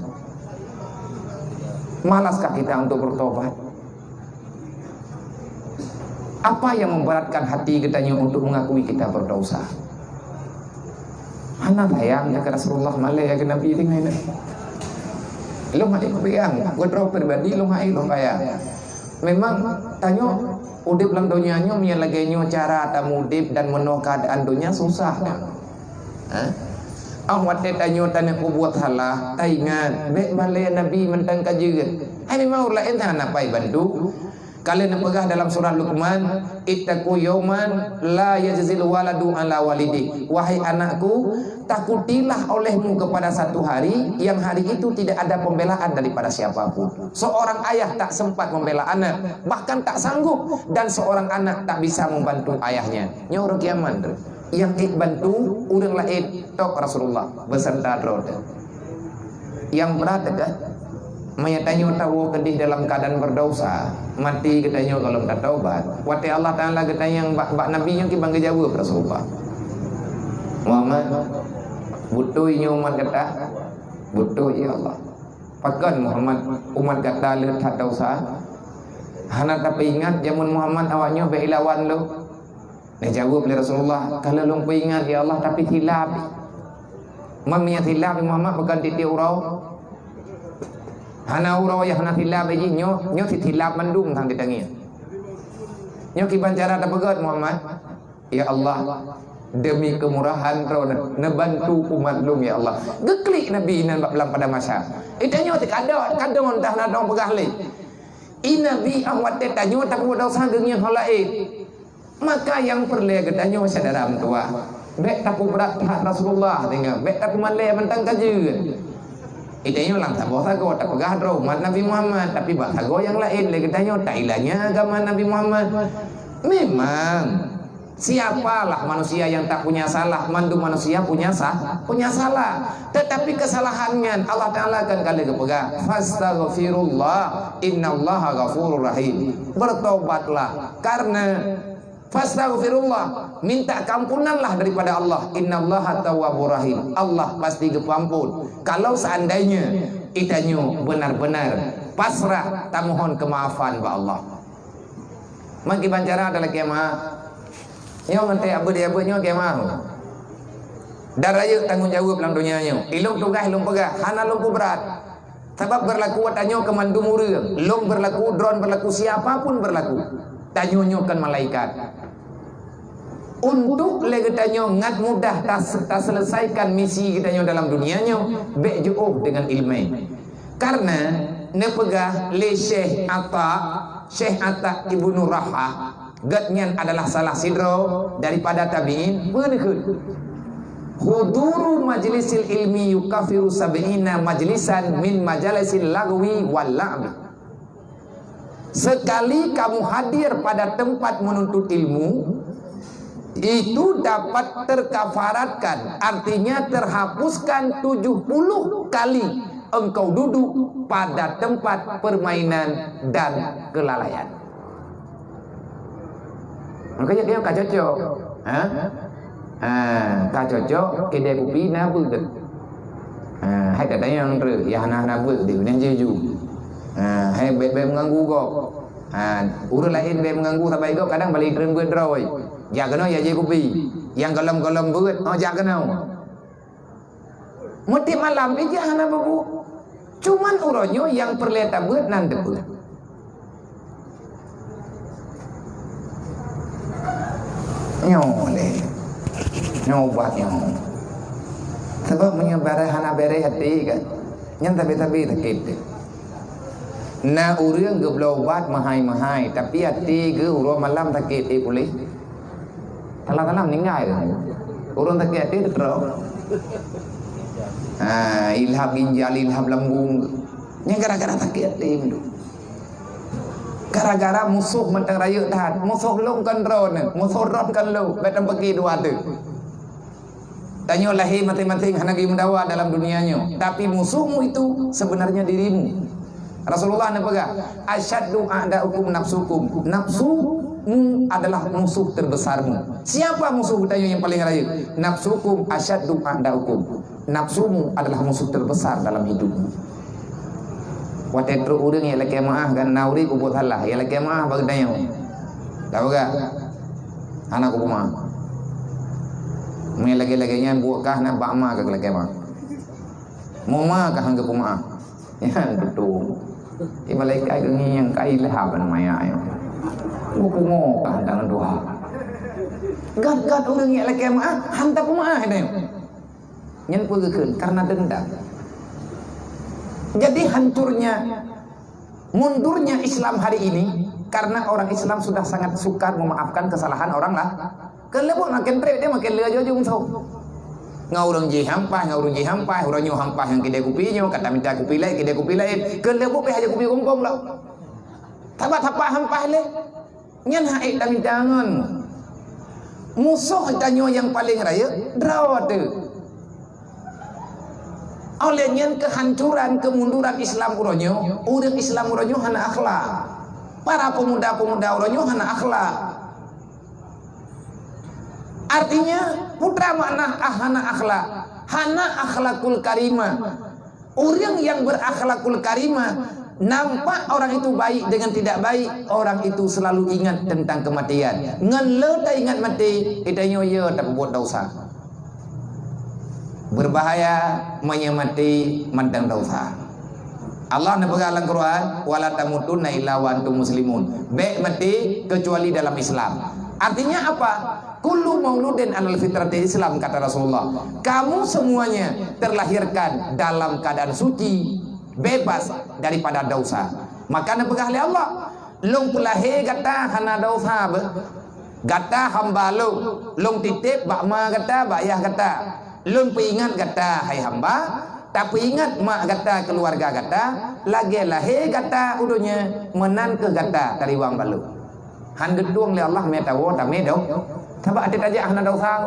Malaskah kita untuk bertobat? Apa yang memberatkan hati geutanyoe untuk mengakui kita berdosa? Hana sayang ya keu Rasulullah malée ya keu Nabi tinggai na. Lôn hai kupiang, keudroe pribadi lôn hai lôn kaya. Memang tanyoe udeb lam donya nyoe meunyoe lagée nyoe cara tamuudeb dan meunoe keuadaan donya susah na. Ha? Óh watée tanyoe taneuk peubuet salah, taingat, bék malée Nabi mantong ka jeuet. Hai memang ureuëng laén hana pai bantu. Ka lheueh neupeugah dalam surat Luqman, "Ittaqu yauman la yajzil waladu ala walidi." Wahai anakku, takutilah olehmu kepada satu hari yang hari itu tidak ada pembelaan daripada siapapun. Seorang ayah tak sempat membela anak, bahkan tak sanggup, dan seorang anak tak bisa membantu ayahnya. Nyoe uroe kiamat tu. Nyang ék bantu ureuëng laén tok Rasulullah beserta droe teuh. Nyang brat teuka, meunyoe tanyoe tawoe keudeh dalam keadaan berdosa, maté geutanyoe gohlom tataubat, watée Allah Taala geutanyong bak, bak Nabi nyoe kiban geujaweueb Rasulullah, "Muhammad, beutôi nyoe umat gata?" "Beutôi, ya Allah." "Pakon Muhammad, umat gata le that dosa? Hana tapeuingat jameun Muhammad awak nyoe bék ilawan lôn?" Neujaweueb lé Rasulullah, "Ka lheueh lôn peuingat, ya Allah, tapi silap." "Man meunyoe silap, Muhammad, bukan tieb-tieb uroe? Hana uroe nyang hana silap jih, nyoe, nyoe si silap mandum sang geutanyoe. Nyoe kiban cara tapeugét, Muhammad?" "Ya Allah, demi kemurahan Droeneuh, neubantu umat lôn, ya Allah." Geuklik Nabi inan bak lam padang mahsyar. Geutanyoe teuka dong, ka dong, dah na dong peugah lé. I Nabi, óh watée tanyoe tapeubuet desya geungieng ho laén. Maka nyang peureulée geutanyoe syedara meutuwah, bék tapeubrat that Rasulullah, tinggai bék tapeumalée mantong ka jeuet. Geutanyoe lam saboh sagoe tapeugah droe umat Nabi Muhammad, tapi bak sagoe nyang laén lé geutanyoe tailanya agama Nabi Muhammad. Memang, siapalah manusia yang tak punya salah, mandum manusia punya sa-, punya salah. Tetapi kesalahan nyan Allah Taala kan ka lheueh geupeugah, "Fastaghfirullah, innallaha ghafurur rahim." Bertobatlah, karena fastaghfirullah, minta keampunanlah daripada Allah, "Innallaha tawwabur rahim." Allah pasti geupeuampun. Kalau seandainya geutanyoe benar-benar pasrah tamohon kemaafan bak Allah. Meukiban cara dalam kiamat. Nyoe ngon teuh abeuet-abeuet nyoe kiamat. Dan rayeuk tanggong jaweueb lam donya nyoe. Ilôn tugaih lôn peugah, hana lôn peubrat. Sabab beurlaku ata nyoe keu mandum ureuëng. Lôn beurlaku, droen beurlaku, siapa pun beurlaku. Tanyoe nyoe kon malaikat. Untuk lé geutanyoe ngat mudah tas-, taseuleusaikon misi geutanyoe dalam dunia nyoe, bék jiôh deungon iéleumé. Karena neupeugah lé Syekh Atta, Syekh Atta Ibnu Rahah, gobnyan adalah salah sidroe daripada tabi'in, peue neukheun, "Huduru majlisil ilmi yukaffiru sab'ina majlisan min majalisil lagwi wal la'bi." Sekali kamu hadir pada tempat menuntut ilmu, itu dapat terkafaratkan, artinya terhapuskan tujuh puluh kali engkau duduk pada tempat permainan dan kelalaian. Maka nyoe ka cocok. Ha? Ha, ka cocok, kidai kupi na beuet. Ha, hai tatanyong treuk, ya hana-hana beuet di, nyan jeju. Ha, hai bèk-bèk meuganggu gob. Ha, ureueng laén bèk meuganggu sabai gob, kadang balik treun beuet droe. Jak keunoe ya jih kupi. Nyang gohlom-gohlom beuet, oh, jak keunoe. Meuti malam ija hana beubeuet. Cuman uroe nyoe nyang peureulèe tabeuet nan deubeuet. Nyoe lé. Nyoe ubat nyoe. Sabab meunyoe bareh hana bareh até kan, nyan tabi-tabi sakét. Na ureueng geubloe ubat meuhai-meuhai, tapi até geuh uroe malam sakét, eh, puléh. Salah-salah meuninggai. Ureueng sakét até teutroh. Ha, ilhab ginjal, ilhab lambung. Nyan gara-gara sakét até meunan. Gara-gara musoh mantong rayeuk that. Musoh lôn kon droeneuh, musoh droen kon lôn. Bèk tapeugah dua tu. Tanyoe lahé maséng-maséng hana geumeudawa dalam dunia nyoe, tapi musuhmu itu sebenarnya dirimu. Rasulullah neupeugah, "Asyaddu a'da'ukum nafsukum." Nafsumu adalah musuh terbesarmu. Siapa musuh geutanyoe nyang paleng rayeuk? Nafsukum asyaddu a'da'ukum. Nafsumu adalah musuh terbesar dalam hidupmu. Watèe trok ureueng nyang lakèe meu'ah kan, na ureueng peubuet salah, nyang lakèe meu'ah bak geutanyoe. Tapeugah, "Hana kupeumeu'ah." Meunyo lagèe-lagèe nyan buet kah na bak ma ka lakèe meu'ah. Meuma ka hana kupeumeu'ah. Nyan beutôi. Di malaikat geungieng kai lheueh ban maya nyoe. Kupeumeu'ah ka hana dua. Gat-gat ureueng nyang lakèe meu'ah, hana kupeumeu'ah nyoe. Nyan peue geukheun? Karena dendam. Jadi hancurnya, mundurnya Islam hari ini karena orang Islam sudah sangat sukar memaafkan kesalahan orang lah. Keuleubuk makin trép dia makin le jujung so. Ngon ureueng jih hampai, ngon ureueng jih hampai, ureueng nyoe hampai ngon kidai kupi nyoe, ka tamita kupi laén, kidai kupi laén. Keuleubuk pih hana kupi kumpung lah. Taba-taba hampai lé. Nyan hana ék tamita ngon. Musoh tanyoe nyang paleng rayeuk, droe teuh. Oleh nyan keuhancuran, kemunduran Islam uroe nyoe, ureueng Islam uroe nyoe hana akhlak. Para pemuda-pemuda uroe nyoe hana akhlak. Artinya, peue makna ah hana akhlak? Hana akhlakul karimah. Ureueng nyang berakhlakul karimah, nampak orang itu baik dengan tidak baik, orang itu selalu ingat tentang kematian. Ngon le taingat maté, geutanyoe ya tapeubuet desya. Berbahaya meunyo maté mantong desya. Allah neupeugah lam Quran, "Wala tamutunna illa wa antum muslimun." Bèk maté kecuali dalam Islam. Artinya apa? "Kullu mauludin alal fitratil Islam," kata Rasulullah. Kamu semuanya terlahirkan dalam keadaan suci, bebas daripada dosa. Maka neupeugah lé Allah, "Lôn peulahé gata hana dosa beuh. Gata hamba Lôn. Lôn titép bak ma gata, bak yah gata. Lôn peuingat gata, hai hamba, tapeuingat ma gata, keuluwarga gata, lagèe lahé gata u donya, meunan kheueh gata tariwang bak Lôn." Han geutueng lé Allah, mé tawoe tamé do. Sabab até tajak hana dosa.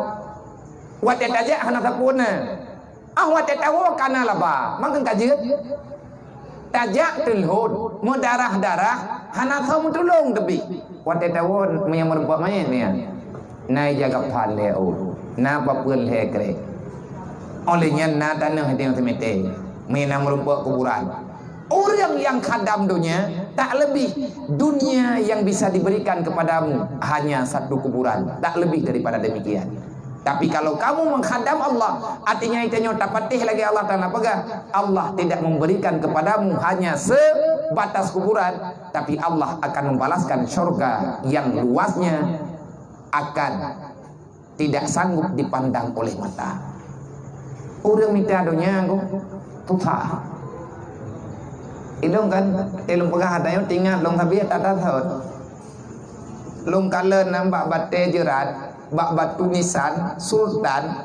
Watèe tajak hana sapeue na. Ah, watèe tawoe kana laba, mangkeueng ka jeuet. Tajak teulhot, meudarah-darah, hana soe meutulông teubi. Watèe tawoe meunyo meurumpok manyét nyan. Na ija gaphan lhèe ôt, na papeuen lhèe krek. Óh lheueh nyan na tanoh di seumeutée, meunan meurumpok kuburan. Ureuëng nyang khadam donya, tak leubeh dunia yang bisa diberikan kepadamu hanya satu kuburan, tak lebih daripada demikian. Tapi kalau kamu mengkhadam Allah, artinya tanyoe tapatéh lagée Allah Taala peugah, Allah tidak memberikan kepadamu hanya sebatas kuburan, tapi Allah akan membalaskan syurga yang luasnya akan tidak sanggup dipandang oleh mata. Ureuëng mita donya ko susah. Ilong kan, ilong peugah ata nyoe tingat long sabe ata thot. Long kalon nyan bak batée jeurat, bak batu nisan, sultan.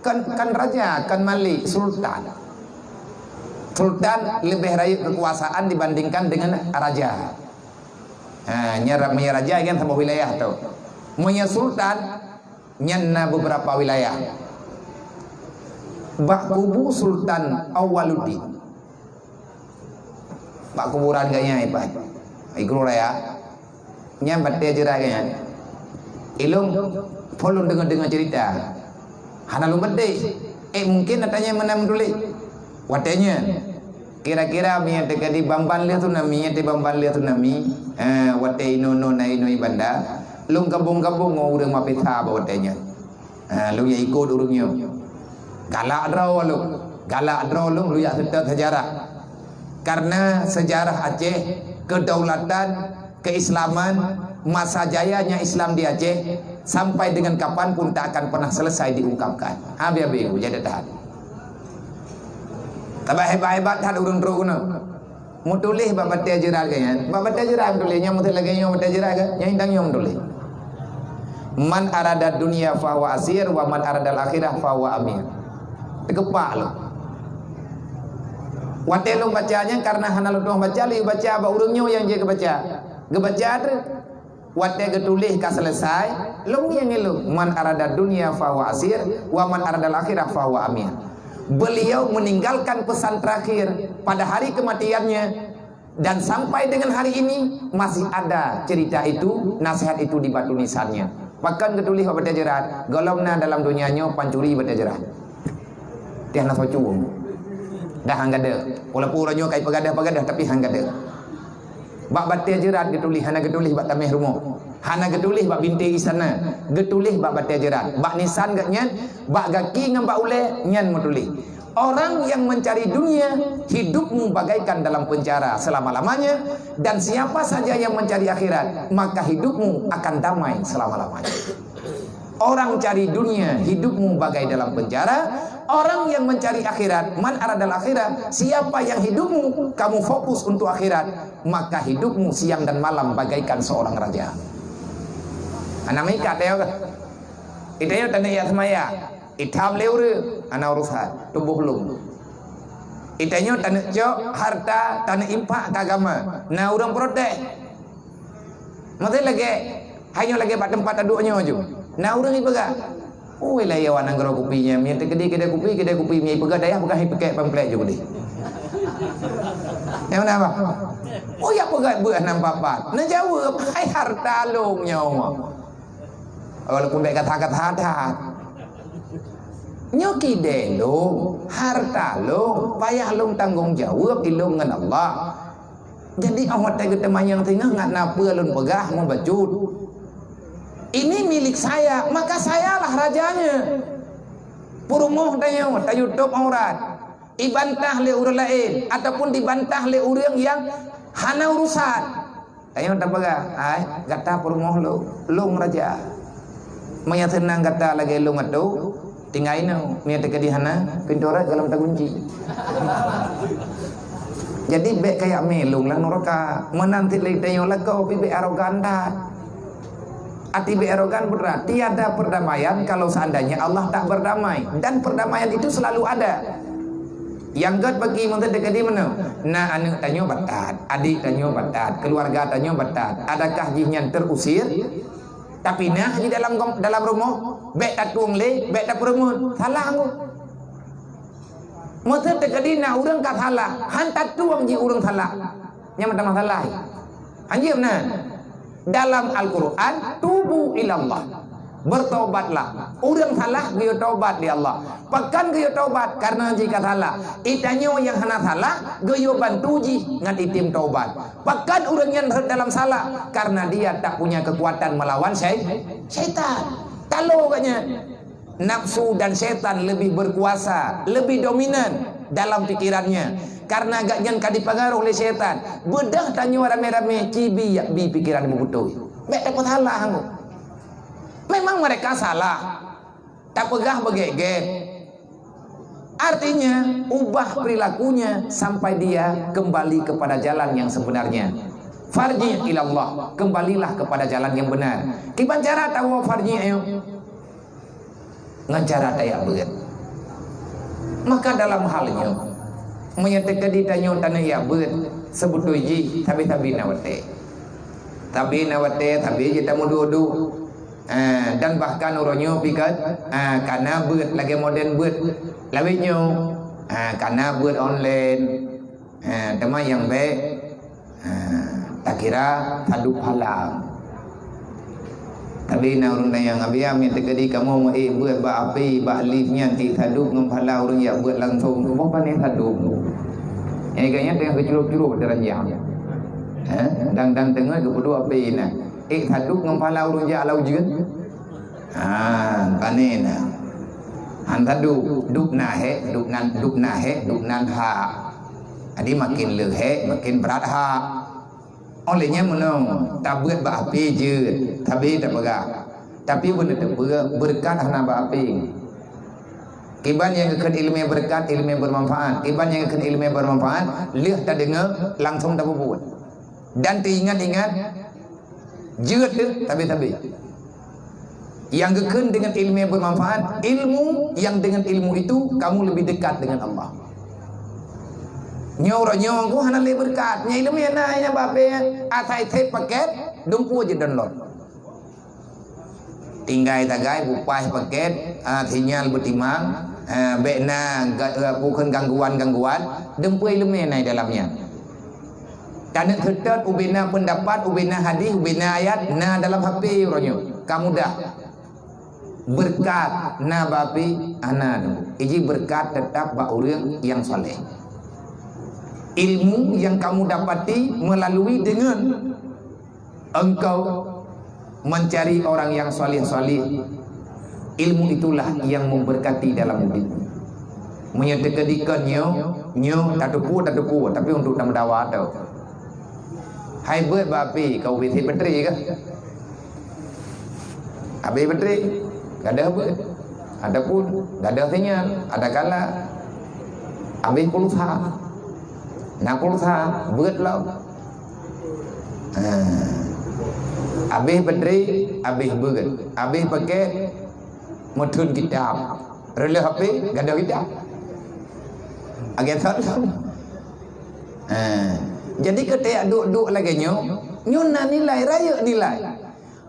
Kan, kan raja, kan malik, sultan. Sultan lebih rayeuk kekuasaan dibandingkan dengan raja. Ha, nyan ra-, meunyoe raja kan saboh wilayah tu. Meunyoe sultan, nyan na beberapa wilayah. Bak kubu Sultan Awaluddin. Bak kuburan geuh nyan ipat. Ikru raya. Nyan batée jeurat geuh nyan. Ilôn, phôn lôn deungoe-deungoe ceurita. Hana lôn beudeh. Eh, mungken na tanyong meunan meutuléh. Watée nyan, kira-kira meunyo teukeudi ban-ban lheueh tsunami, nyan teuban-ban lheueh tsunami, eh, watée inoe-noe na inoe banda, lôn gabong-gabong ngon ureuëng mapesa bak watée nyan. Eh, lôn jak ikot ureuëng nyoe. Galak droe lôn. Galak droe lôn, lôn jak seutôt seujarah. Karena seujarah Aceh, kedaulatan, keislaman, masa jayanya Islam di Aceh, sampai dengan kapan pun tak akan pernah selesai diungkapkan. Habéh-habéh, jadi that. Tabah hebat-hebat that ureuëng trok keunoe. Meutuléh bak batée jeurat keu nyan. Bak batée jeurat meutuléh, nyan meutuléh lagée nyoe batée jeurat keu. Nyan indang nyoe meutuléh. "Man arada dunya fahuwa asir, wa man aradal akhirah fahuwa amir." Teukepak lôn. Watée lôn baca nyan, karena hana lôn tueng baca, lé baca bak ureuëng nyoe nyang jeuet geubaca. Geubaca treuk. Watée geutuléh ka seuleusoe, lôn ngieng ilôn, "Man arada dunya fahuwa asir, wa man aradal akhirah fahuwa amir." Beliau meninggalkan pesan terakhir pada hari kematiannya, dan sampai dengan hari ini masih ada cerita itu, nasihat itu di batu nisannya. Pakon geutuléh bak batée jeurat, gohlom na dalam donya nyoe pancuri batée jeurat. Tiah na soe cuwong. Dah han gadeuh. Walaupun uroe nyoe ka ipeugadah-peugadah, tapi han gadeuh. Bak batée jeurat geutuléh, hana geutuléh bak tameh rumoh. Hana geutuléh bak bintéh istana. Geutuléh bak batée jeurat. Bak nisan geuh nyan, bak gaki ngon bak ulée nyan meutuléh. "Orang yang mencari dunia, hidupmu bagaikan dalam penjara selama-lamanya, dan siapa saja yang mencari akhirat, maka hidupmu akan damai selama-lamanya." Orang cari dunia, hidupmu bagai dalam penjara. Orang yang mencari akhirat, man aradal akhirah, siapa yang hidupmu, kamu fokus untuk akhirat, maka hidupmu siang dan malam bagaikan seorang raja. Hana meuikat, ya. Itanyoe taneuk jak seumaya, itam lé ureuëng, hana urusan, tuboh lôn. Itanyoe taneuk cok harta, taneuk impak keu agama, na ureuëng protes. Maksud lagée, hai nyoe lagée bak teumpat taduek nyoe ju. Na ureuëng ipeugah, "Ui, layeue nanggroe kupi nyan, meunyo teukeudi keudée kupi, keudée kupi meunyo ipeugah dayah peugah ipike pamflet ju keudeh." Nyang mana, bah? Oh, ya peugah beuh nam papat. Neujaweueb, "Hai harta lôn nyoe." Walaupun bék kata-kata that. Nyoe kidée lôn, harta lôn, payah lôn tanggong jaweueb di lôn ngon Allah. Jadi, óh watée geuteumanyong singoh ngat na peue lôn peugah meubacut. Ini milik saya, maka sayalah rajanya. Peurumoh tanyoe, tayue tôb aurat, ibantah lé ureuëng laén, ataupun dibantah lé ureuëng nyang hana urusan. Tanyoe tapeugah, "Hai, gata peurumoh lôn, lôn raja. Meunyo seunang gata lagée lôn atô, tinggai inoe, meunyo teukeudi hana, pintoe rot gohlom tagunci." Jadi, bék kayak melong lam nuraka. Meunan cit lé tanyoe lakoe, pih bék arogan that. Até bék arogan berat. Tiada perdamaian kalau seandainya Allah tak berdamai. Dan perdamaian itu selalu ada. Nyang gét bagi meuntreuk teukeudi meunoe, na aneuëk tanyoe batat, adék tanyoe batat, keuluwarga tanyoe batat. Adakah jih nyan terusir? Tapi na di dalam gom-, dalam rumoh, bék tatueng lé, bék tapeureumeun. Salah ngku. Meuntreuk teukeudi na ureuëng ka salah, han tatueng jih ureuëng salah. Nyan meutamah salah. Hanjeuet meunan. Dalam Al-Quran, "Tubu ilallah." Bertobatlah. Ureuëng salah geuyue tobat di Allah. Pakon geuyue tobat? Karena jih ka salah. Itanyoe nyang hana salah, geuyue bantu jih ngon item tobat. Pakon ureuëng nyan rhot dalam salah? Karena dia tak punya kekuatan melawan syai-, syaitan. Talo geuh nyan. Nafsu dan syaitan lebih berkuasa, lebih dominan dalam pikirannya. Karena geuh nyan ka dipengaruh lé syaitan. Beudôh tanyoe ramé-ramé cibi yak bi pikiran beubeutôi. Bék tapeusalah ngku. Memang mereka salah. Tapeugah beugét-gét. Artinya, ubah perilakunya sampai dia kembali kepada jalan yang sebenarnya. Farji ilallah, kembalilah kepada jalan yang benar. Kiban cara tawoe farji, ayo? Ngon cara tayak beuet. Maka dalam hal nyoe, meunyoe teukeudi tanyoe taneuk yak beuet, seubeutôi jih sabe-sabe na watée. Sabe na watée, sabe jih tameuduek-duek. Ah, dan bahkan uroe nyoe pih ka, ah, ka na beuet lagée modern beuet lawét nyoe. Ah, ka na beuet online. Ah, teuma nyang bék, ah, takira padub halam. Tapi na ureuëng tanyong, "Abi, ami teukeudi kamoe meuék beuet bak api, bak lift nyan, ék sadub ngon pahala ureuëng jak beuet langsong." Boh pané sadub. Nyang ikat nyan teungoh geucuroh-curoh di ranjang. Eh, dang-dang teungoh geupeuduek api na. Ék sadub ngon pahala ureuëng jak lam ujeuen. Ha, pané na. Han sadub, dub na hék, dub nan, dub na hék, dub nan hak. Jadi makin leuhék, makin brat hak. Óh lheueh nyan meunoe, tabeuet bak api jeuet, sabe tapeugah. Tapi beuneuteupeu beureukat hana bak api. Kiban nyang geukheun iéleumé beureukat, iéleumé beumanfaat. Kiban nyang geukheun iéleumé beumanfaat, lheueh tadeungoe langsong tapeubuet. Dan teuingat-ingat, jeuet teuh tabe-tabe. Yang geukheun dengan ilmu yang bermanfaat, ilmu yang dengan ilmu itu kamu lebih dekat dengan Allah. Nyoe uroe nyoe ku hana lé beureukat. Nyan ilmu nyang na, nyang babé asai sép pakét, dumpeue je download. Tinggai tagai bupaih pakét, ah, sinyal beutimang, ah, bék na ga-, ah, bukon gangguan-gangguan, dumpeue ilmu nyang na di dalam nyan. Taneuk seutôt ubena peundapat, ubena hadis, ubena ayat na dalam H P uroe nyoe. Ka mudah. Beureukat na bak api, hana. Iji beureukat teutap bak ureuëng nyang saleh. Ilmu yang kamu dapati melalui dengan engkau mencari orang yang saleh-saleh, ilmu itulah yang memberkati dalam udip. Meunyoe teukeudi kon nyoe, nyoe tateupeue, tateupeue, tapi untuk tameudawa teuh. Hai beuet bak api, kau bisi bateri kah? Habéh bateri, gadoh beuet. Ataupun gadoh sinyal, ada kala habéh pulsa. Na pulsa, beuet lom. Ha. Habéh bateri, habéh beuet. Habéh pakét, meutheun kitab. Reuloh H P, gadoh kitab. Agak salah. Ha. Jadi keutika duek-duek lagée nyoe, nyoe na nilai, rayeuk nilai.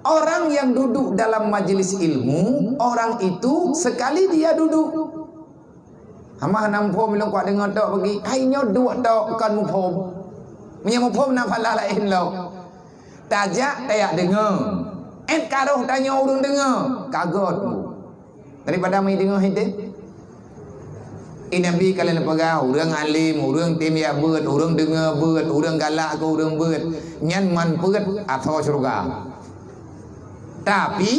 Orang yang duduk dalam majelis ilmu, orang itu sekali dia duduk. Hama hana muphom lôn kuat deungoe tok bagi. Hai nyoe duek tok kon muphom. Meunyoe muphom na phala laén lom. Tajak tajak deungoe. Ét karoh tanyoe ureuëng deungoe. Kagot. Daripada meudeungoe hideh. I Nabi ka lheueh peugah, ureuëng alim, ureuëng tem jak beuet, ureuëng deungoe beuet, ureuëng galak keu ureuëng beuet. Nyan man peuet asoe syeuruga. Tapi,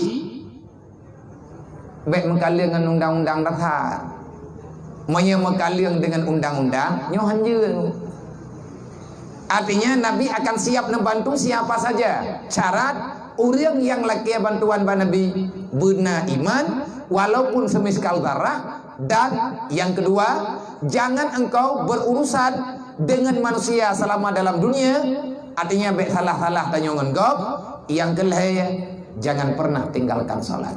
bék meukaleueng ngon undang-undang dasar. Meunyoe meukaleueng deungon undang-undang, nyoe hanjeuet. Artinya, Nabi akan siap neubantu siapa saja. Syarat, ureuëng nyang lakée bantuan bak Nabi beuna iman, walaupun semiskal darah, dan yang kedua, jangan engkau berurusan dengan manusia selama dalam dunia, artinya bék salah-salah tanyoe ngon gob. Nyang keulhée, jangan pernah tinggalkan salat.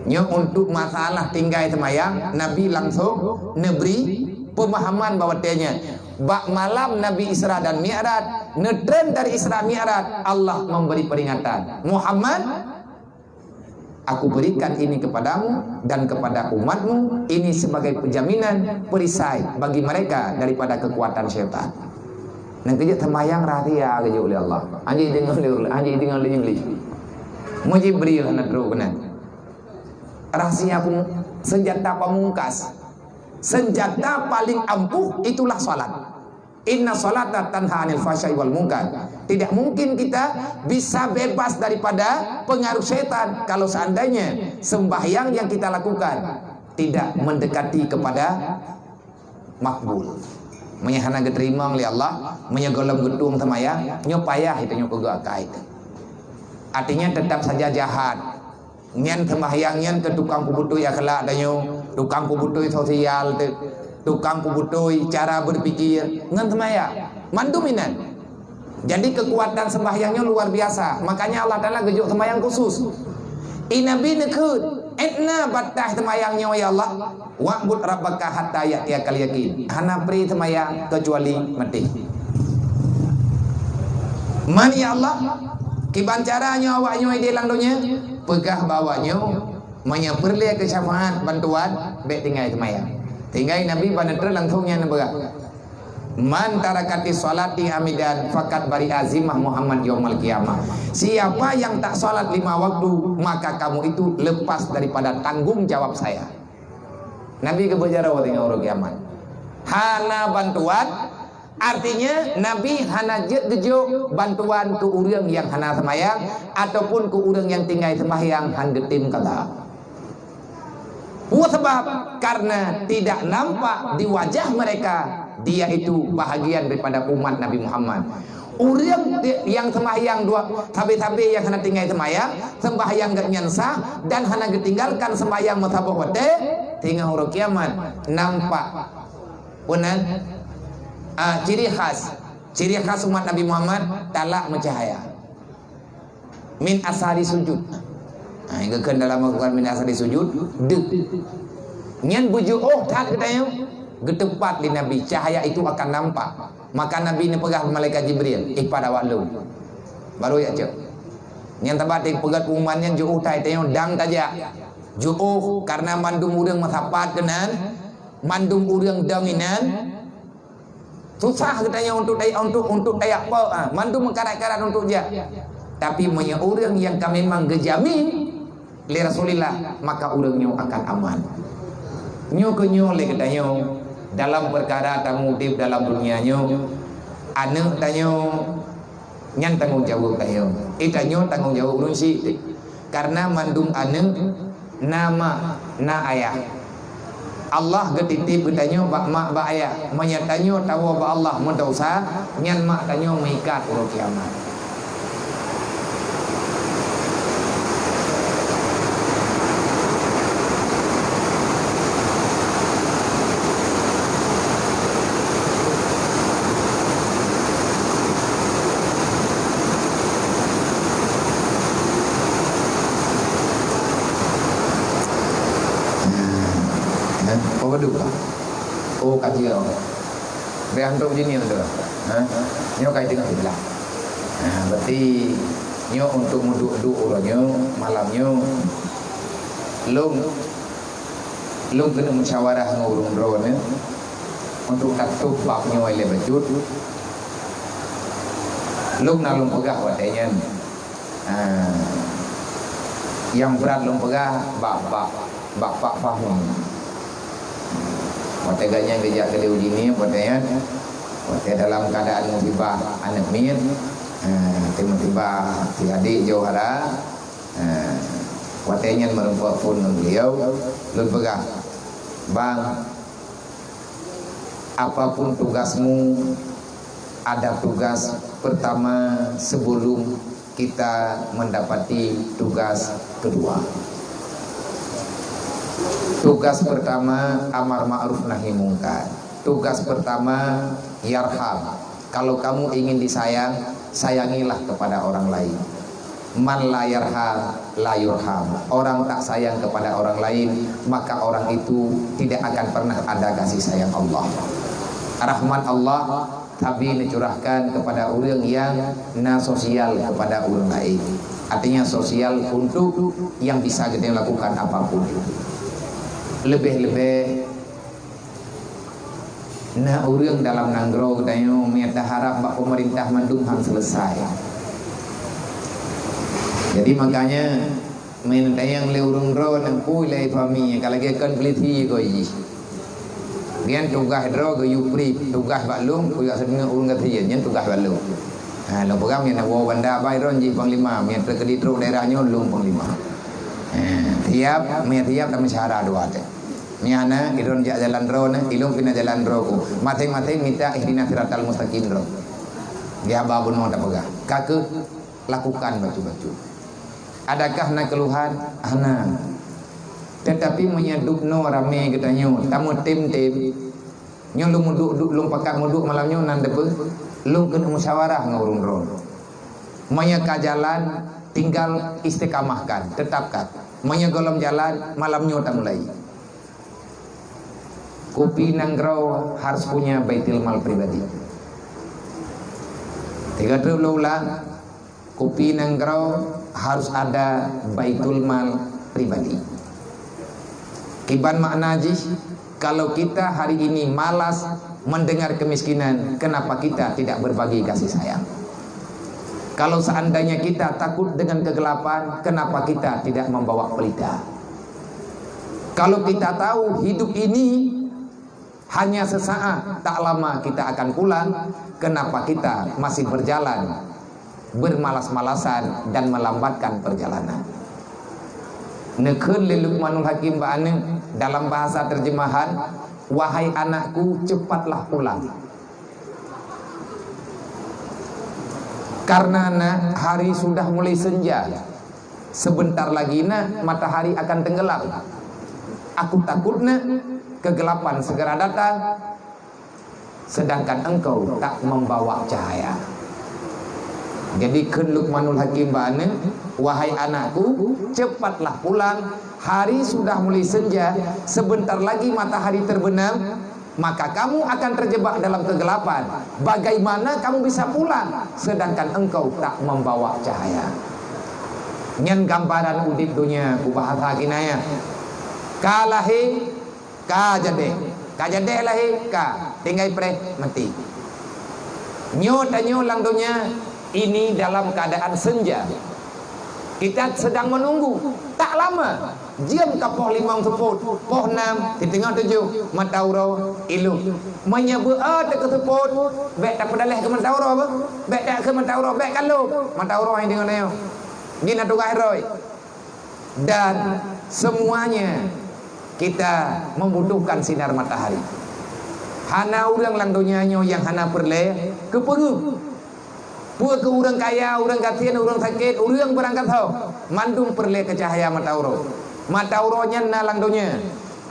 Nyoe untuk masalah tinggai seumayang, Nabi langsung neubri peumahaman bahwa watée nyan, bak malam Nabi Isra dan Mi'raj, neutren dari Isra Mi'raj, Allah memberi peringatan, "Muhammad, Aku berikan ini kepadamu dan kepada umatmu, ini sebagai penjaminan perisai bagi mereka daripada kekuatan syaitan." Nyan keujeuet seumayang rahsia geujok lé Allah. Hana jideungoe lé, hana jideungoe lé Iblih. Meujibril hana trok keunan. Rahsia pemu-, senjata pamungkas. Senjata paling ampuh itulah salat. "Inna salata tanha 'anil fahsya'i wal munkar." Tidak mungkin kita bisa bebas daripada pengaruh syaitan kalau seandainya sembahyang yang kita lakukan tidak mendekati kepada makbul. Meunyoe hana geuteurimong lé Allah, meunyoe gohlom geutueng seumayang, nyoe payah tanyoe peugah akai. Artinya tetap saja jahat. Nyan seumahyang nyan keu tukang peubeutôi akhlak tanyoe, tukang peubeutôi sosial teuh, tukang peubeutôi cara berpikir ngon seumahyang. Mandum inan. Jadi keukuatan seumahyang nyoe luar biasa. Makanya Allah Taala geujok seumahyang khusus. I Nabi neukheun, "Ét na bataih seumahyang nyoe ya Allah." "Wa'bud rabbaka hatta ya'tiyakal yaqin." Hana pri seumayang keucuali maté. Man ya Allah, kiban cara nyoe awak nyoe ideh lam donya, peugah bak awak nyoe, meunyoe peureulée keu syafaat bantuan, bék tinggai seumayang. Tinggai Nabi ban neutreun langsung nyan neupeugah. "Man tarakati sholati amidan fakat bari azimah Muhammad yaumal qiyamah." Siapa yang tak salat lima waktu, maka kamu itu lepas daripada tanggung jawab saya. Nabi geubeujaroe teungoh uroe kiamat. Hana bantuan, artinya Nabi hana jeuet geujok bantuan keu ureuëng nyang hana seumayang ataupun keu ureuëng nyang tinggai seumayang han geutem qadha. Peue sabab? Karena tidak nampak di wajah mereka dia itu bahagian daripada umat Nabi Muhammad. Ureuëng di-, nyang seumahyang dua, sabe-sabe nyang hana tinggai seumahyang, seumahyang geuhnyan sah dan hana geutinggalkan seumahyang meusaboh watée, teungoh uroe kiamat nampak. Peue nan? Ah, ciri khas. Ciri khas umat Nabi Muhammad, talak meucahaya. Min asari sujud. Ha, geukheun dalam Al-Quran min asari sujud, deuk. Nyan beujiôh that geutanyoe, geuteupat lé Nabi, cahaya itu akan nampak. Maka Nabi neupeugah bak malaikat Jibril, "Ih, pat awak lôn." Baru jak cok. Nyan tabat peugét pengumuman nyan jiôh that tanyoe dang tajak. Jiôh karena mandum ureuëng meusapat keunan, mandum ureuëng dong inan, Susah geutanyoe untuk taya-, untuk, untuk tajak po, ha, mandum meukarat-karat untuk jak. Tapi meunyoe ureuëng nyang ka memang geujamin lé Rasulullah, maka ureuëng nyoe akan aman. Nyoe keuh nyoe lé geutanyoe dalam peukara tamu udeb dalam dunia nyoe, aneuëk tanyoe, Nyan tanggong jaweueb tanyoe. Eh, tanyoe tanggong jaweueb ureuëng syiek. Karena mandum aneuëk na mak, na ayah. Allah geutitip geutanyoe bak mak, bak ayah. Meunyoe tanyoe tawoe bak Allah meudesya, nyan mak tanyoe meuikat uroe kiamat. Apa duka? Oh, kaji. Bèk hantom jih nyoe tu. Ha? Nyoe kai teungoh siblah. Ha, berarti nyoe untuk meuduek-duek uroe nyoe, malam nyoe. Lôn, lôn keuneuk musyawarah ngon ureuëng droeneuh untuk tatôb bab nyoe lé bacut. Lôn na lôn peugah watèe nyan. Ah, nyang brat lôn peugah bak, bak, bak Pak Fahmi. Watèe gobnyan geujak keudéh uji nyoe, watèe nyan, watèe dalam keuadaan musibah aneuk miet, ah, watèe musibah si adék jauh hara, ah, watèe nyan meureumpok phôn ngon beliau, lôn peugah, "Bang, apapun tugasmu, ada tugas pertama sebelum kita mendapati tugas kedua." Tugas pertama, amar ma'ruf nahi mungkar. Tugas pertama, yarham. Kalau kamu ingin disayang, sayangilah kepada orang lain. Man la yarham, la yurham. Orang tak sayang kepada orang lain, maka orang itu tidak akan pernah ada kasih sayang Allah. Rahmat Allah tapi neucurahkan kepada ureuëng nyang na sosial kepada ureuëng laén. Artinya sosial untuk yang bisa geutanyoe lakukan apapun itu. Leubeh-leubeh na ureuëng dalam nanggroe geutanyoe meunyo taharab bak pemerintah mandum han selesai. Jadi makanya Meuntang lé ureuëng droe nyang pui lé fami ka lagée kon polisi keu jih. Nyan tugaih droe geuyue pri, tugaih bak lôn, kujak seudeungoe ureuëng gasien, nyan tugaih bak lôn. Ha, lôn peugah meunan woe banda bai droe jih panglima, meunan teukeudi trok daerah nyoe lôn panglima. Ha, tiab, meunan tiab dan meusyara dua teuh. Meunan na, idroe jak jalan droe na, ilôn pih na jalan droe ku. Maséng-maséng mita ihdinas siratal mustaqim droe. Di haba bunoe tapeugah. Ka keuh lakukan bacut-bacut. Adakah na keuluhan? Hana. Teutapi meunyoe dubnoe ramé geutanyoe, tameutem-tem, nyoe lôn meuduek-duek, lôn pakat meuduek malam nyoe nan deupeu, lôn keuneuk musyawarah ngon ureuëng droe. Meunyoe ka jalan, tinggal istiqamahkan, tetapkan. Meunyoe gohlom jalan, malam nyoe tamulai. Kupi nanggroe harus punya baitul mal pribadi. Tiga teuk lôn ulang, kupi nanggroe harus ada baitul mal pribadi. Kiban makna jih, kalau kita hari ini malas mendengar kemiskinan, kenapa kita tidak berbagi kasih sayang? Kalau seandainya kita takut dengan kegelapan, kenapa kita tidak membawa pelita? Kalau kita tahu hidup ini hanya sesaat, tak lama kita akan pulang, kenapa kita masih berjalan, bermalas-malasan dan melambatkan perjalanan? Neukheun lé Luqmanul Hakim bak aneuëk dalam bahasa terjemahan, "Wahai anakku, cepatlah pulang. Karena, Nak, hari sudah mulai senja. Sebentar lagi, Nak, matahari akan tenggelam. Aku takut, Nak, kegelapan segera datang, sedangkan engkau tak membawa cahaya." Jadi kheun Luqmanul Hakim bak aneuëk, "Wahai anakku, cepatlah pulang. Hari sudah mulai senja, sebentar lagi matahari terbenam, maka kamu akan terjebak dalam kegelapan. Bagaimana kamu bisa pulang, sedangkan engkau tak membawa cahaya?" Nyan gambaran udeb donya, ku bahasa kinayah. Ka lahé, ka jadeh. Ka jadeh lahé, ka. Tinggai preh, mati. Nyoe tanyoe lam donya ini dalam keadaan senja. Kita sedang menunggu. Tak lama. Jeuem ka poh limong seupôt, poh nam, siteungoh tujoh, mata uroe, ilôh. Meunyoe beu-o teuh keu seupôt, bék tapeudaleh keu mata uroe, beuh. Bék takheun mata uroe, bék ka lôb. Mata uroe hai deungon nyoe. Jih na tugaih rhoi. Dan semuanya kita membutuhkan sinar matahari. Hana ureuëng lam donya nyoe nyang hana peureulée keu peungeuh. Peue keu ureuëng kaya, ureuëng gasien, ureuëng sakét, ureuëng beurangkat ho, mandum peureulée keu cahya mata uroe. Mata uroe nyan na lam donya,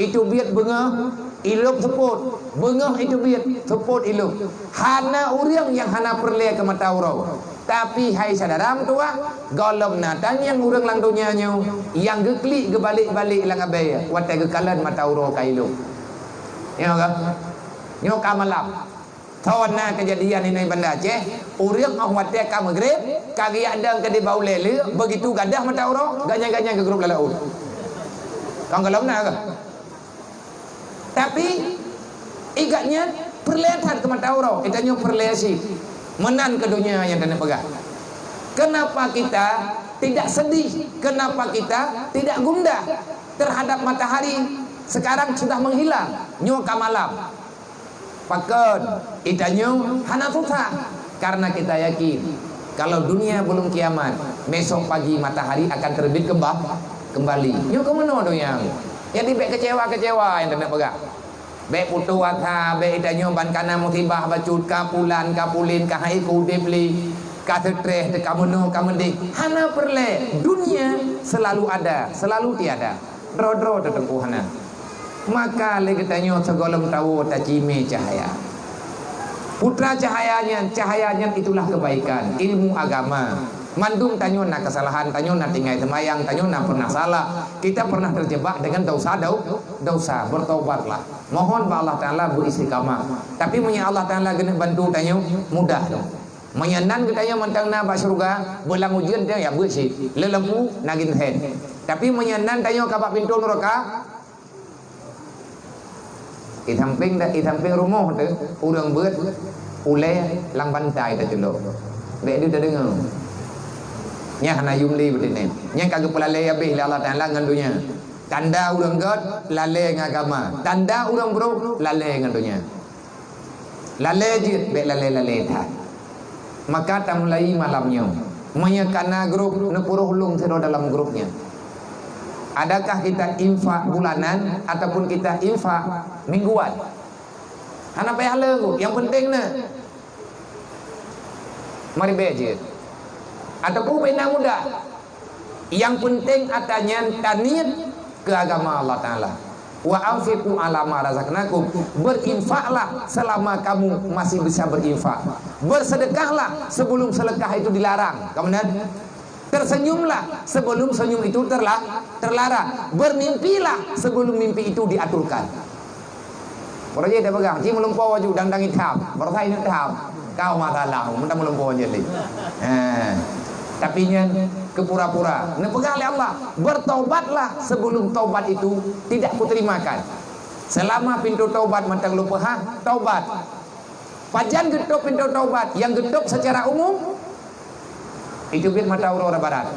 iteubiet beungoh, ilôb seupôt, beungoh iteubiet, seupôt ilôb. Hana ureuëng nyang hana peureulée keu mata uroe. Tapi hai syedara meutuwah, gohlom na tan nyang ureuëng lam donya nyoe nyang geuklik geubalek-balek lam abée watée geukalon mata uroe ka ilôb. Nyoe ka? Nyoe ka malam. Thon na keujadian inong Banda Aceh, ureuëng óh watée ka meugreb, ka geujak dong keudeh bak ulée le, begitu gadôh mata uroe, ganyang-ganyang geugrôb lam laôt. Kan gohlom na ka? Tapi, i gobnyan peureulée that keu mata uroe, geutanyoe peureulée cit. Meunan keu donya nyang taneuk peugah. Kenapa kita tidak sedih? Kenapa kita tidak gundah terhadap matahari sekarang sudah menghilang? Nyoe ka malam. Pakon, geutanyoe hana susah, karena kita yakin, kalau dunia belum kiamat, besok pagi matahari akan terbit kemba-, kembali. Nyoe keumeunyoe donya. Jadi bék keucewa-keucewa nyang taneuk peugah. Bék putus asa, bék geutanyoe ban kana musibah bacut, ka pulan, ka pulen, ka hai keu udeb lé, ka seutreh, ka meunoe, ka meudeh. Hana peureulée, dunia selalu ada, selalu tiada. Droe-droe teuh teungku hana. Maka lé geutanyoe sigohlom tawoe tacimé cahya. Putra cahya nyan, cahya nyan itulah kebaikan, ilmu agama. Mandum tanyoe na kesalahan, tanyoe na tinggai seumayang, tanyoe na pernah salah. Kita pernah terjebak dengan dosa, dau-, dosa. Bertobatlah. Mohon bak Allah Taala beu istiqamah. Tapi meunyoe Allah Taala geuneuk bantu tanyoe, mudah. Meunyoe nan geutanyoe mantong na bak syeuruga, beulang ujeuen tanyoe ya beuet cit. Le lampu na geunthen. Tapi meunyoe nan tanyoe ka bak pintoe nuraka, di samping da-, di samping rumoh teuh, ureuëng beuet ulée lam bantai tacok. Bék deuh tadeungoe. Nyan hana yum lé beutineh. Nyan ka geupeulalée habéh lé Allah Taala ngon donya. Tanda ureuëng gét lalée ngon agama. Tanda ureuëng brok lalée ngon donya. Lalée jeuet, bék lalée-lalée that. Maka tamulai malam nyoe. Meunyoe kana grup, neupuroh lôn sidroe dalam grup nyan. Adakah kita infak bulanan ataupun kita infak mingguan? Hana payah le, nyang penting na. Mari bék jeuet. Ataupun bina mudah. Nyang penting atra nyan taniet keu agama Allah Taala. "Wa anfiqu ala ma razaqnakum." Berinfaklah selama kamu masih bisa berinfak. Bersedekahlah sebelum sedekah itu dilarang. Kemudian, tersenyumlah sebelum senyum itu terla-, terlarang. Bermimpilah sebelum mimpi itu diaturkan. Baroe jih tapeugah, "Ci meulumpoe aju dang-dang itam, baroe sai itam." Kau masalah, meunan meulumpoe aju lé. Ha. Tapi nyan keu pura-pura. Neupeugah lé Allah, "Bertobatlah sebelum tobat itu tidak kuterimakan." Seulama pintoe taubat mantong leupeuhah, taubat. Pajan geutôb pintoe taubat? Nyang geutôb seucara umum, itu biet mata uroe barat.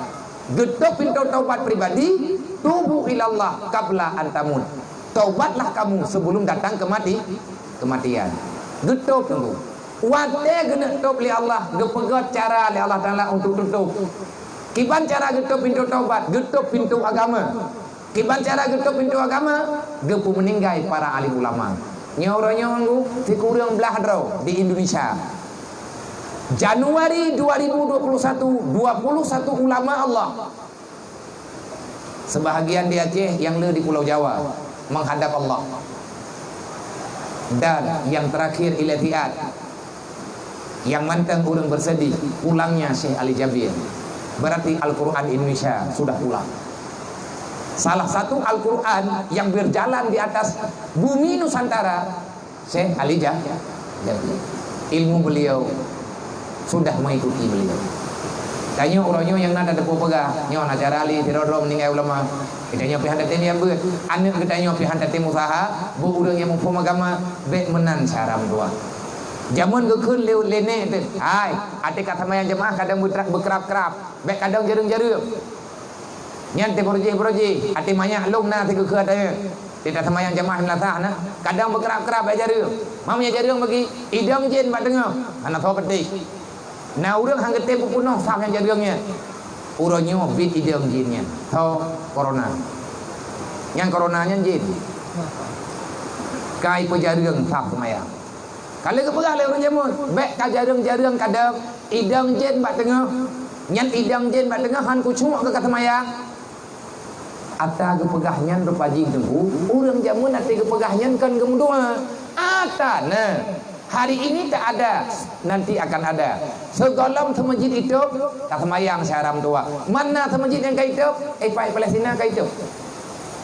Geutôb pintoe taubat pribadi, "Tubu ilallah qabla an tamut." Taubatlah kamu sebelum datang kemati-, kematian. Geutôb teungku. Watée geuneuk tôb lé Allah, geupeugét cara lé Allah Taala untuk tutôb. Kiban cara geutôb pintoe taubat? Geutôb pintoe agama. Kiban cara geutôb pintoe agama? Geupeumeuninggai para alim ulama. Nyoe uroe nyoe nggu sikureueng blaih droe di Indonesia. Januari dua ribu dua puluh satu, dua puluh satu ulama Allah. Sebahagian di Aceh, nyang le di Pulau Jawa menghadap Allah. Dan yang terakhir ilée Thiat. Nyang mantong ureuëng bersedih pulangnya Syekh Ali Jabir. Berarti Al-Quran Indonesia sudah pulang. Salah satu Al-Quran yang berjalan di atas bumi Nusantara, Syekh Ali Ja-, Jabir. Ilmu beliau sudah mengikuti beliau. Tanyoe uroe nyoe nyang na tateupeue peugah, nyoe na cara Ali sidroe-droe meuninggai ulama. Geutanyoe pih han tatem nyambeuet. Aneuëk geutanyoe pih han tatem usaha, beu ureuëng nyang muphom agama, bék meunan cara meutuah. Jameun geukheun lé, lé nék teuh, "Hai, até ka seumayang jeumaáh kadang beutra-, beukrab-krab, bék kadang jareueng-jareueng." Nyan teuh beurojih-beurojih, até manyak lom na teuh geukheun até. Teuh taseumayang jeumaáh meulasah na, kadang beukrab-krab bék jareueng. Ma meunyo jareueng bagi, idong jén bak teungoh, hana soe peutéh. Na ureuëng han geutem peupunoh saf nyang jareueng nyan. Uroe nyoe biet idong jén nyan. Tho, corona. Nyang corona nyan jén. Kai peujareueng saf seumayang. Ka lheueh geupeugah lé ureuëng jameun, bék ka jareueng-jareueng kadang idong jén bak teungoh. Nyan idong jén bak teungoh han khusyuk keu ka seumayang. Ata geupeugah nyan rupa jih teungku, ureuëng jameun até geupeugah nyan kon geumeudoá. Ata na. Hari ini tak ada, nanti akan ada. Sigohlom seumeujid itôb, ka seumayang syedara meutuah. Mana seumeujid nyang ka itôb? Eh, pai Palestina ka itôb.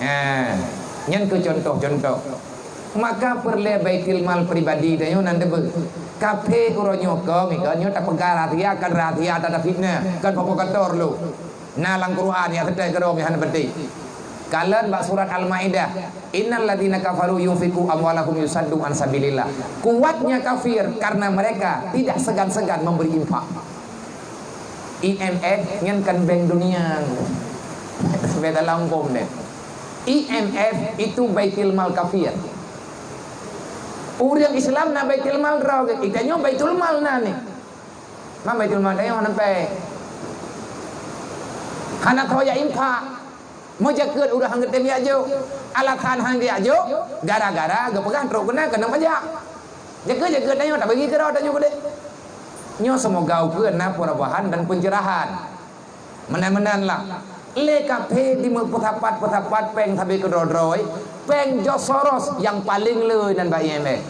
Ha, nyan keuh contoh-contoh. Maka peureulée baitul mal pribadi tanyoe nan teubeue. Kaphé uroe nyoe kong, nyoe tapeugah rahsia, kan rahsia, ata fitnah, kan provokator lom. Na lam Quran nyang seutôt keudroe meuhan peunteng. Kalon bak surat Al-Maidah, "Innal ladzina kafaru yunfiqu amwalahum yusaddu an sabilillah." Kuatnya kafir karena mereka tidak segan-segan memberi infak. I M F nyan kan bank dunia. Beda lampung deh. I M F itu baitul mal kafir. Ureuëng Islam na baitul mal droe, geutanyoe baitul mal na ni. Ma baitul mal tanyoe hana pée. Hana tho jak infak. Meujakeuet ureuëng han geutem jak jok. Alasan han jak jok, gara-gara geupeugah trok keunan keuneuk pajak. Jakeuet-jakeuet tanyoe tabagi keudroe tanyoe keudeh. Nyoe seumoga ukeue na perubahan dan pencerahan. Meunan-meunan lah. Lé kaphé dimeupeusapat-peusapat péng sabe keudroe-droe, péng George Soros nyang paleng le nan bak I M F.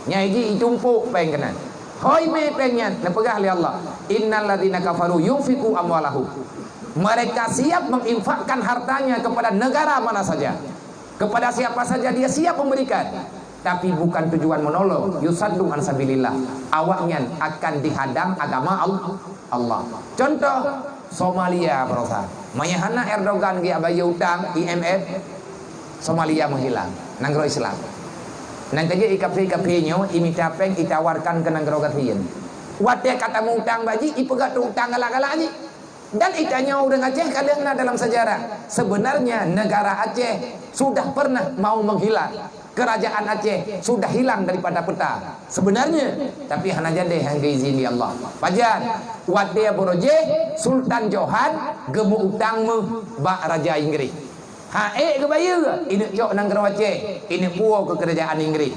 Nyang jih itumpok péng keunan. Hôi mé péng nyan, neupeugah lé Allah, "Innal ladzina kafaru yunfiqu amwalahum." Mereka siap menginfakkan hartanya kepada negara mana saja. Kepada siapa saja dia siap memberikan, tapi bukan tujuan menolong, yusaddu an sabilillah. Awaknyan akan dihadang agama Al-, Allah. Contoh, Somalia barosa. Manyang hana Erdogan geujak bayeue utang I M F, Somalia meuhilang, nanggroe Islam. Nangka jeuet i kaphé-kaphé nyoe imita péng itawarkan keu nanggroe gasien. Watée ka tameuutang bak jih, ipeugah teu utang galak-galak jih. Dan itanyoe ureuëng Aceh ka lheueh na dalam sejarah. Sebenarnya negara Aceh sudah pernah mau menghilang. Kerajaan Aceh sudah hilang daripada peta. Sebenarnya, tapi hana jadi hana geuizin di Allah. Pajan, watée beurojeh Sultan Johan geumeu utang meuh bak Raja Inggris. Ha ék geubayeue, ineuk cok nanggroe Aceh, ineuk puwoe keu kerajaan Inggris.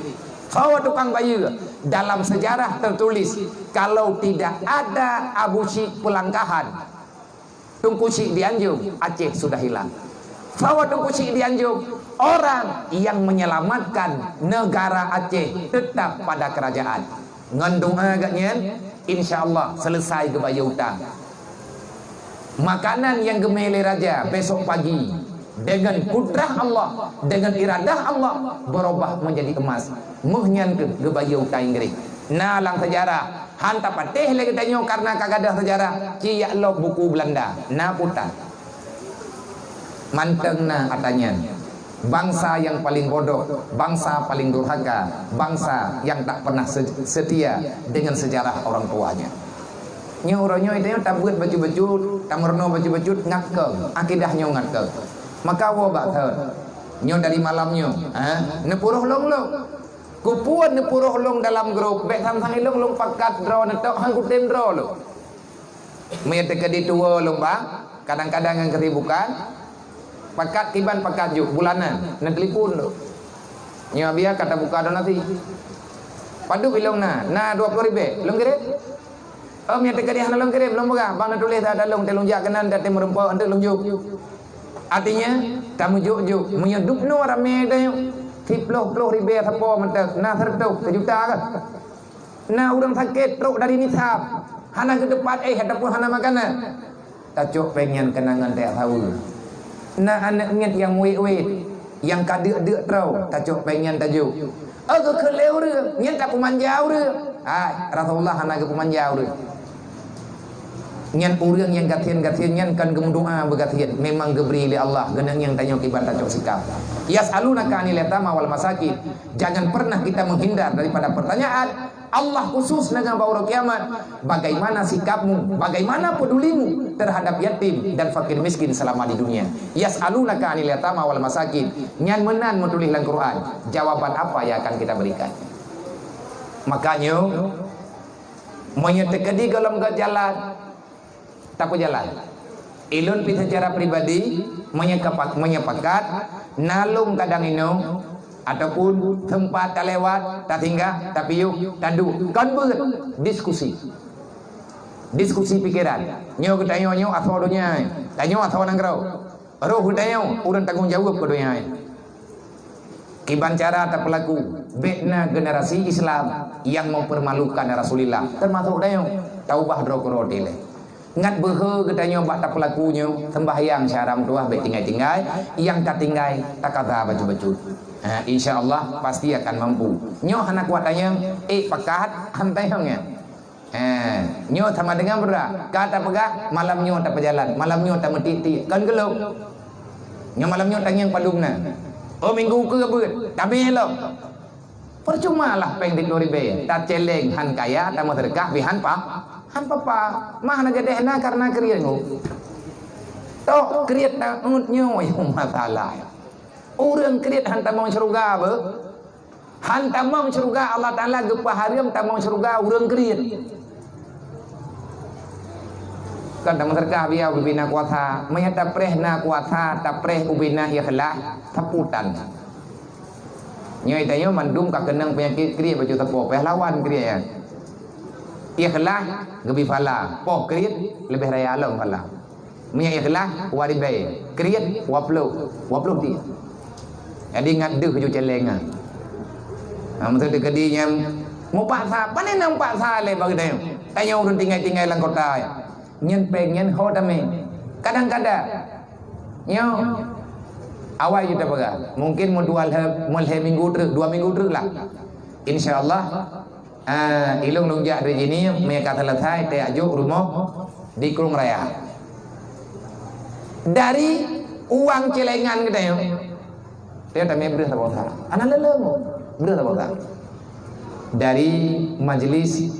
Soe tukang bayeue? Dalam sejarah tertulis, kalau tidak ada Abu Syik Pelangkahan, Teungku Chik di Anjong, Aceh sudah hilang. Bahwa Teungku Chik di Anjong, orang yang menyelamatkan negara Aceh tetap pada kerajaan. Ngon doa geuh nyan, insya Allah selesai geubayeue utang. Makanan nyang geumé lé raja besok pagi, dengan kudrah Allah, dengan iradah Allah, berubah menjadi emas. Meuh nyan keuh geubayeue utang Inggris. Na lam sejarah, han tapatéh lé geutanyoe karena ka gadôh sejarah, ci jak lom buku Belanda. Na putan. Mantong na ata nyan. Bangsa yang paling bodoh, bangsa paling durhaka, bangsa yang tak pernah se-, setia dengan sejarah orang tuanya. Nyoe uroe nyoe tanyoe tabeuet bacut-bacut, tameurunoe bacut-bacut ngat keu, akidah nyoe ngat keu. Maka woe bak thon. Nyoe dari malam nyoe, ha? Neupuroh lôn-lôn. Kupuan neupuroh lôn dalam grup, bék sang-sang ilôn lôn pakat droe neutok han kutem droe lôn. Meunyoe teukeudi tuwo lôn bang, kadang-kadang ngon kesibukan, pakat kiban pakat juk bulanan, neutelepon lôn. Nyoe biasa ka tabuka donasi. Padub ilôn na, na dua ploh ribèe, lôn kirém. Oh, meunyoe teukeudi hana lôn kirém, lôn peugah, bang neutuléh that lôn, teuh lôn jak keunan, that teuh meureumpok, enteuk lôn juk. Artinya, tameujok-jok, meunyoe dubnoe ramé tanyoe, siploh ploh ribèe sapo mantong, na seureutôh, seujuta kah? Na ureuëng sakét trok dari nisab, hana geuteupat éh ataupun hana makanan. Tacok péng nyan keunan ngon tajak saweue. Na aneuëk miet nyang wét-wét, nyang ka deuk-deuk troe, tacok péng nyan tajok. Oh, geukheun lé ureuëng, nyan tapeumanja ureuëng. Hai, Rasulullah hana geupeumanja ureuëng. Nyan ureuëng nyang gasien-gasien nyan kon geumeudoá beugasien, memang geubri lé Allah, geuneuk nyang tanyoe kiban tacok sikap. Yas'alunaka 'anil yatama wal masakin. Jangan pernah kita menghindar daripada pertanyaan Allah khusus dengan bak uroe kiamat, bagaimana sikapmu, bagaimana pedulimu terhadap yatim dan fakir miskin selama di dunia. Yas'alunaka 'anil yatama wal masakin. Nyan meunan meutuléh lam Quran. Jawaban apa yang akan kita berikan? Makanya, meunyoe teukeudi gohlom gét jalan, tapeujalan. Ilôn pih secara pribadi meunyepa-, meunyepakat, na lôn kadang inoe ataupun teumpat talewat, tasinggah, tapiôh, taduek, kon beuet, diskusi. Diskusi pikeran. Nyoe geutanyoe nyoe asoe donya, tanyoe asoe nanggroe. Roh geutanyoe ureuëng tanggong jaweueb keu donya. Kiban cara tapeulaku, bék na generasi Islam yang mempermalukan Rasulullah, termasuk tanyoe, taubah droe keudroe dilée. Ngat beuhe geutanyoe bak tapeulaku nyoe, sembahyang syara meutuwah bék tinggai-tinggai, nyang ka tinggai takaza bacut-bacut. Ha, insya Allah pasti akan mampu. Nyoe hana kuat tanyong, ék pakat, han tanyong nyan. Eh, nyoe sama dengan beurah. Ka tapeugah, malam nyoe tapeujalan, malam nyoe tameutik-tik. Kon geulok. Nyoe malam nyoe tangieng padum na. Oh, minggu keue beuet, tamé lom. Percuma lah péng di ploh ribèe. Tacéléng han kaya, tameuseudeukah pih han pa, han papa. Mah na jadeh na karena kriet nyoe. Tok kriet na ngut nyoe masalah. Ureuëng kriet han tamong syeuruga beuh. Han tamong syeuruga, Allah Taala geupeuhareuem tamong syeuruga ureuëng kriet. Kan tameuseudeukah biaya ubé na kuasa. Meunyoe tapreh na kuasa, tapreh ubé na ikhlas, sapeue tan. Nyoe tanyoe mandum ka keunong peunyakét kriet bacut sapo, payah lawan kriet nyan. Ikhlas geubi phala, poh kriet leubeh raya lom phala. Meunyoe ikhlas, dua ribèe, kriet, dua ploh, dua ploh ti. Jadi ngat deuh ju céléng ah. Ha, maksud teukeudi nyan mupaksa, pane na mupaksa lé bak geutanyoe. Tanyoe ureuëng tinggai-tinggai lam kota. Nyan péng nyan ho tamé. Kadang-kadang nyoe awai ju tapeugah. Mungkin meudua lhée, meulhée minggu treuk, dua minggu treuk lah. Insya Allah, ah, ilôn lôn jak dari sini, meunyoe ka selesai, tajak jok rumoh di Krueng Raya. Dari uang céléngan geutanyoe, dia tamé breuh saboh sa. Hana leuleung, breuh saboh sa. Dari majlis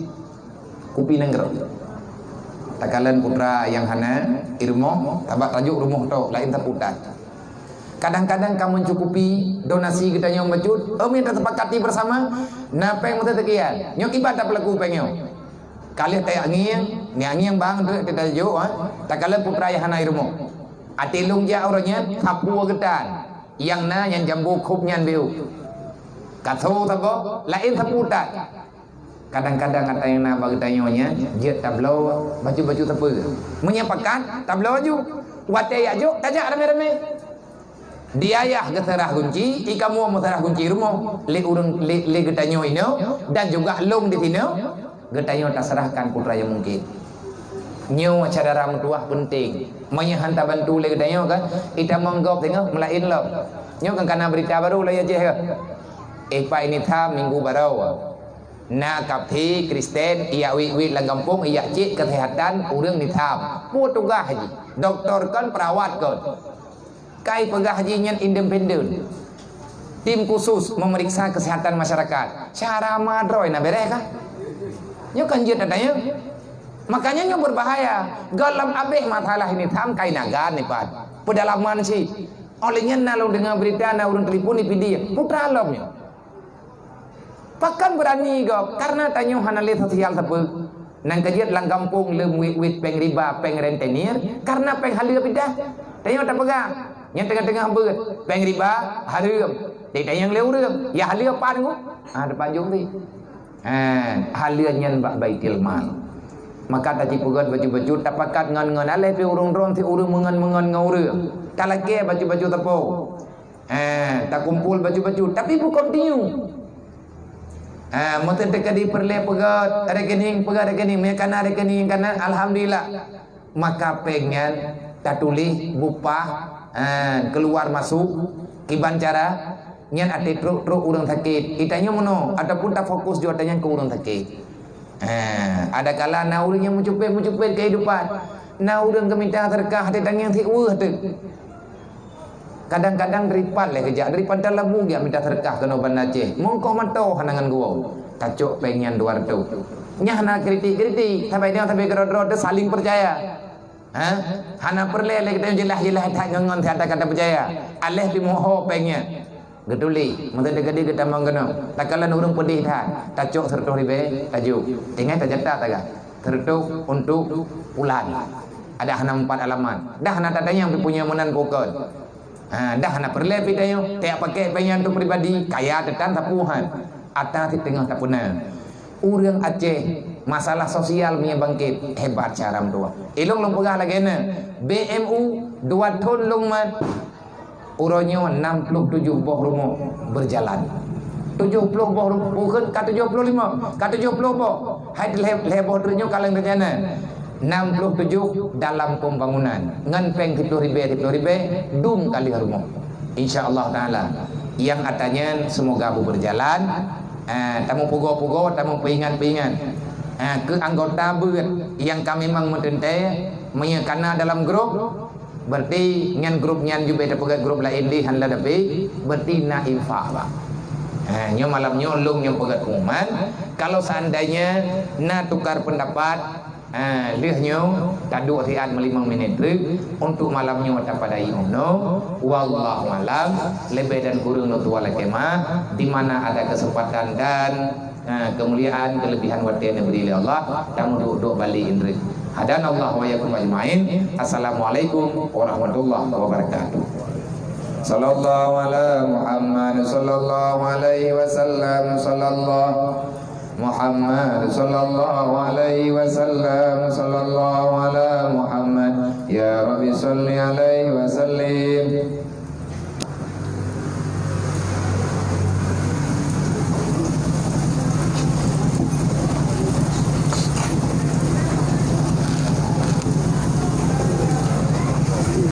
kupi nanggroe. Takalon putra nyang hana i rumoh, tabak tajok rumoh tok, laén sapeue tan. Kadang-kadang ka mencukupi donasi geutanyoe bacut, em nyang tasepakati bersama, na péng meuteuteukian. Nyoe kiban tapeulaku péng nyoe. Ka lheueh tajak ngieng, ngieng bang, tu tajok, ha. Takalon putra nyang hana i rumoh. Até lôn jak uroe nyan, sapeue geutan. Nyang na nyang jambo khôb nyan beu. Ka tho saboh, laén sapeue tan. Kadang-kadang ata nyang na bak geutanyoe nyan jeuet tabloe bacut-bacut sapeue. Meunyoe pakat, tabloe aju. Watée jak jok, tajak ramé-ramé. Di ayah geuseurah gunci, i kamoe meuseurah gunci rumoh lé ureuëng, lé, lé geutanyoe inoe dan juga lôn di sinoe, geutanyoe taseurahkan peue nyang mungken. Nyoe syedara meutuwah peunteng. Meunyoe han tabantu lé geutanyoe kan, itamong gob singoh meulaén lom. Nyoe kan kana beurita barô lagée jih ka. Eh, pai nitha minggu barô. Na kaphé Kristen, ijak wét-wét lam gampông, ijak cék keuseuhatan ureuëng nitham. Peue tugaih jih? Doktor kon, peurawat kon. Kai peugah jih nyan independen. Tim khusus memeriksa kesehatan masyarakat. Cara madroi na beres kah? Nyoe kan jeuet tanya. Makanya nyoe berbahaya. Gohlom abéh masalah ini tham kai nagan nipat. Pedalaman sih. Oleh nyan na lôn deungoe berita na ureuëng telepon di Pidie. Putra lom nyoe. Pakon beurani gob? Karena tanyoe hana lé sosial sapeue. Nyang keujeuet lam gampông le muet-muet péng riba, péng rentenir, karena péng haleue pidah. Tanyoe tapeugah, nyang teungoh-teungoh beuet, péng riba hareuem. Di tanyoe lé ureuëng, ya haleue pan ngu? Ah, depan jong tadi. Ha, haleue nyan bak Baitul Mal. Maka tacipeugöt bacut-bacut, tapakat ngon-ngon, aléh pi ureuëng droen si ureuëng meungon-meungon ngon ureuëng. Talakée bacut-bacut teupeu. Eh, takumpul bacut-bacut, tapi bukon tinyu. Eh, meuteun teuka di peureulée peugöt rekening, peugöt rekening, meukanan rekening, kanan, alhamdulillah. Maka péng nyan tatuléh bupah, eh, keluar masuk, kiban cara, nyan até trok-trok ureuëng sakét. Itanyoe meunoe, ataupun tafokus jih ata nyan keu ureuëng sakét. Eh, ada kala na ureuëng nyang meucupet-meucupet kehidupan. Na ureuëng geumita seudeukah até tangieng siueh teuk. Kadang-kadang dari pat lé keujak, dari Pantai Labu geujak mita seudeukah keunoe Banda Aceh. Mongkoh mantong hana ngon geuwoe. Tacok péng nyan dua reutôh. Nyan hana kritik-kritik, sabai nyoe sabai keudroe-droe teuh saling peucaya. Ha? Hana peureulée lé geutanyoe jeulaih-jeulaih that ngon-ngon that kata peucaya. Aléh pi meuho péng nyan. Geutuléh, meuteun teuka di geutamong keunoe. Takalon ureuëng peudeh that, tacok seureutôh ribée, tajok. Tinggai tajata taga. Seureutôh untuk pulan. Ada hana empat alamat. Dah hana tatanyong pi punya meunan bukon. Ha, dah hana peureulée pi tanyoe, tajak pakai péng nyan untuk pribadi, kaya teutan sapeue han. Ata siteungoh tapeuna. Ureuëng Aceh, masalah sosial meunyoe bangkét, hebat cara meutuah. Ilong lôn peugah lagée na, B M U dua thon lôn mat, uroe nyoe enam puluh tujuh boh rumoh berjalan. Tujuh puluh boh rumoh, bukan ka tujuh puluh lima, ka tujuh puluh boh. Hai lhée, lhée boh treuk nyoe kaleng rencana. Enam puluh tujuh dalam pembangunan. Ngon péng siplôh ribée, siplôh ribée, dum ka lheueh rumoh. Insya Allah Ta'ala. Nyang ata nyan semoga beuberjalan. Ah, tameupugoe-pugoe, tameupeuingat-peuingat. Ah, keu anggota beuet nyang ka memang meuteuntée, meunyoe kana dalam grup, berarti nyan grup nyan jubé tapeugét grup laén deh, han lé tapi, berarti na infak, Pak. Ah, nyoe malam nyoe lôn nyang peugét pengumuman. Kalau seandainya na tukar pendapat, ha, lheueh nyoe taduek siat meulimong minit treuk untuk malam nyoe tapadai unoe. Wallahu alam, leubeh dan kureueng lôn tuan lakée meu'ah, di mana ada kesempatan dan, ha, kemuliaan, kelebihan watée neubri lé Allah, tameuduek-duek balik indri. Hadanallahu wa iyyakum ajmain. Assalamualaikum warahmatullahi wabarakatuh. Sallallahu ala Muhammad, sallallahu alaihi wasallam, sallallahu Muhammad, sallallahu alaihi wasallam, sallallahu ala Muhammad. Ya Rabbi, salli ala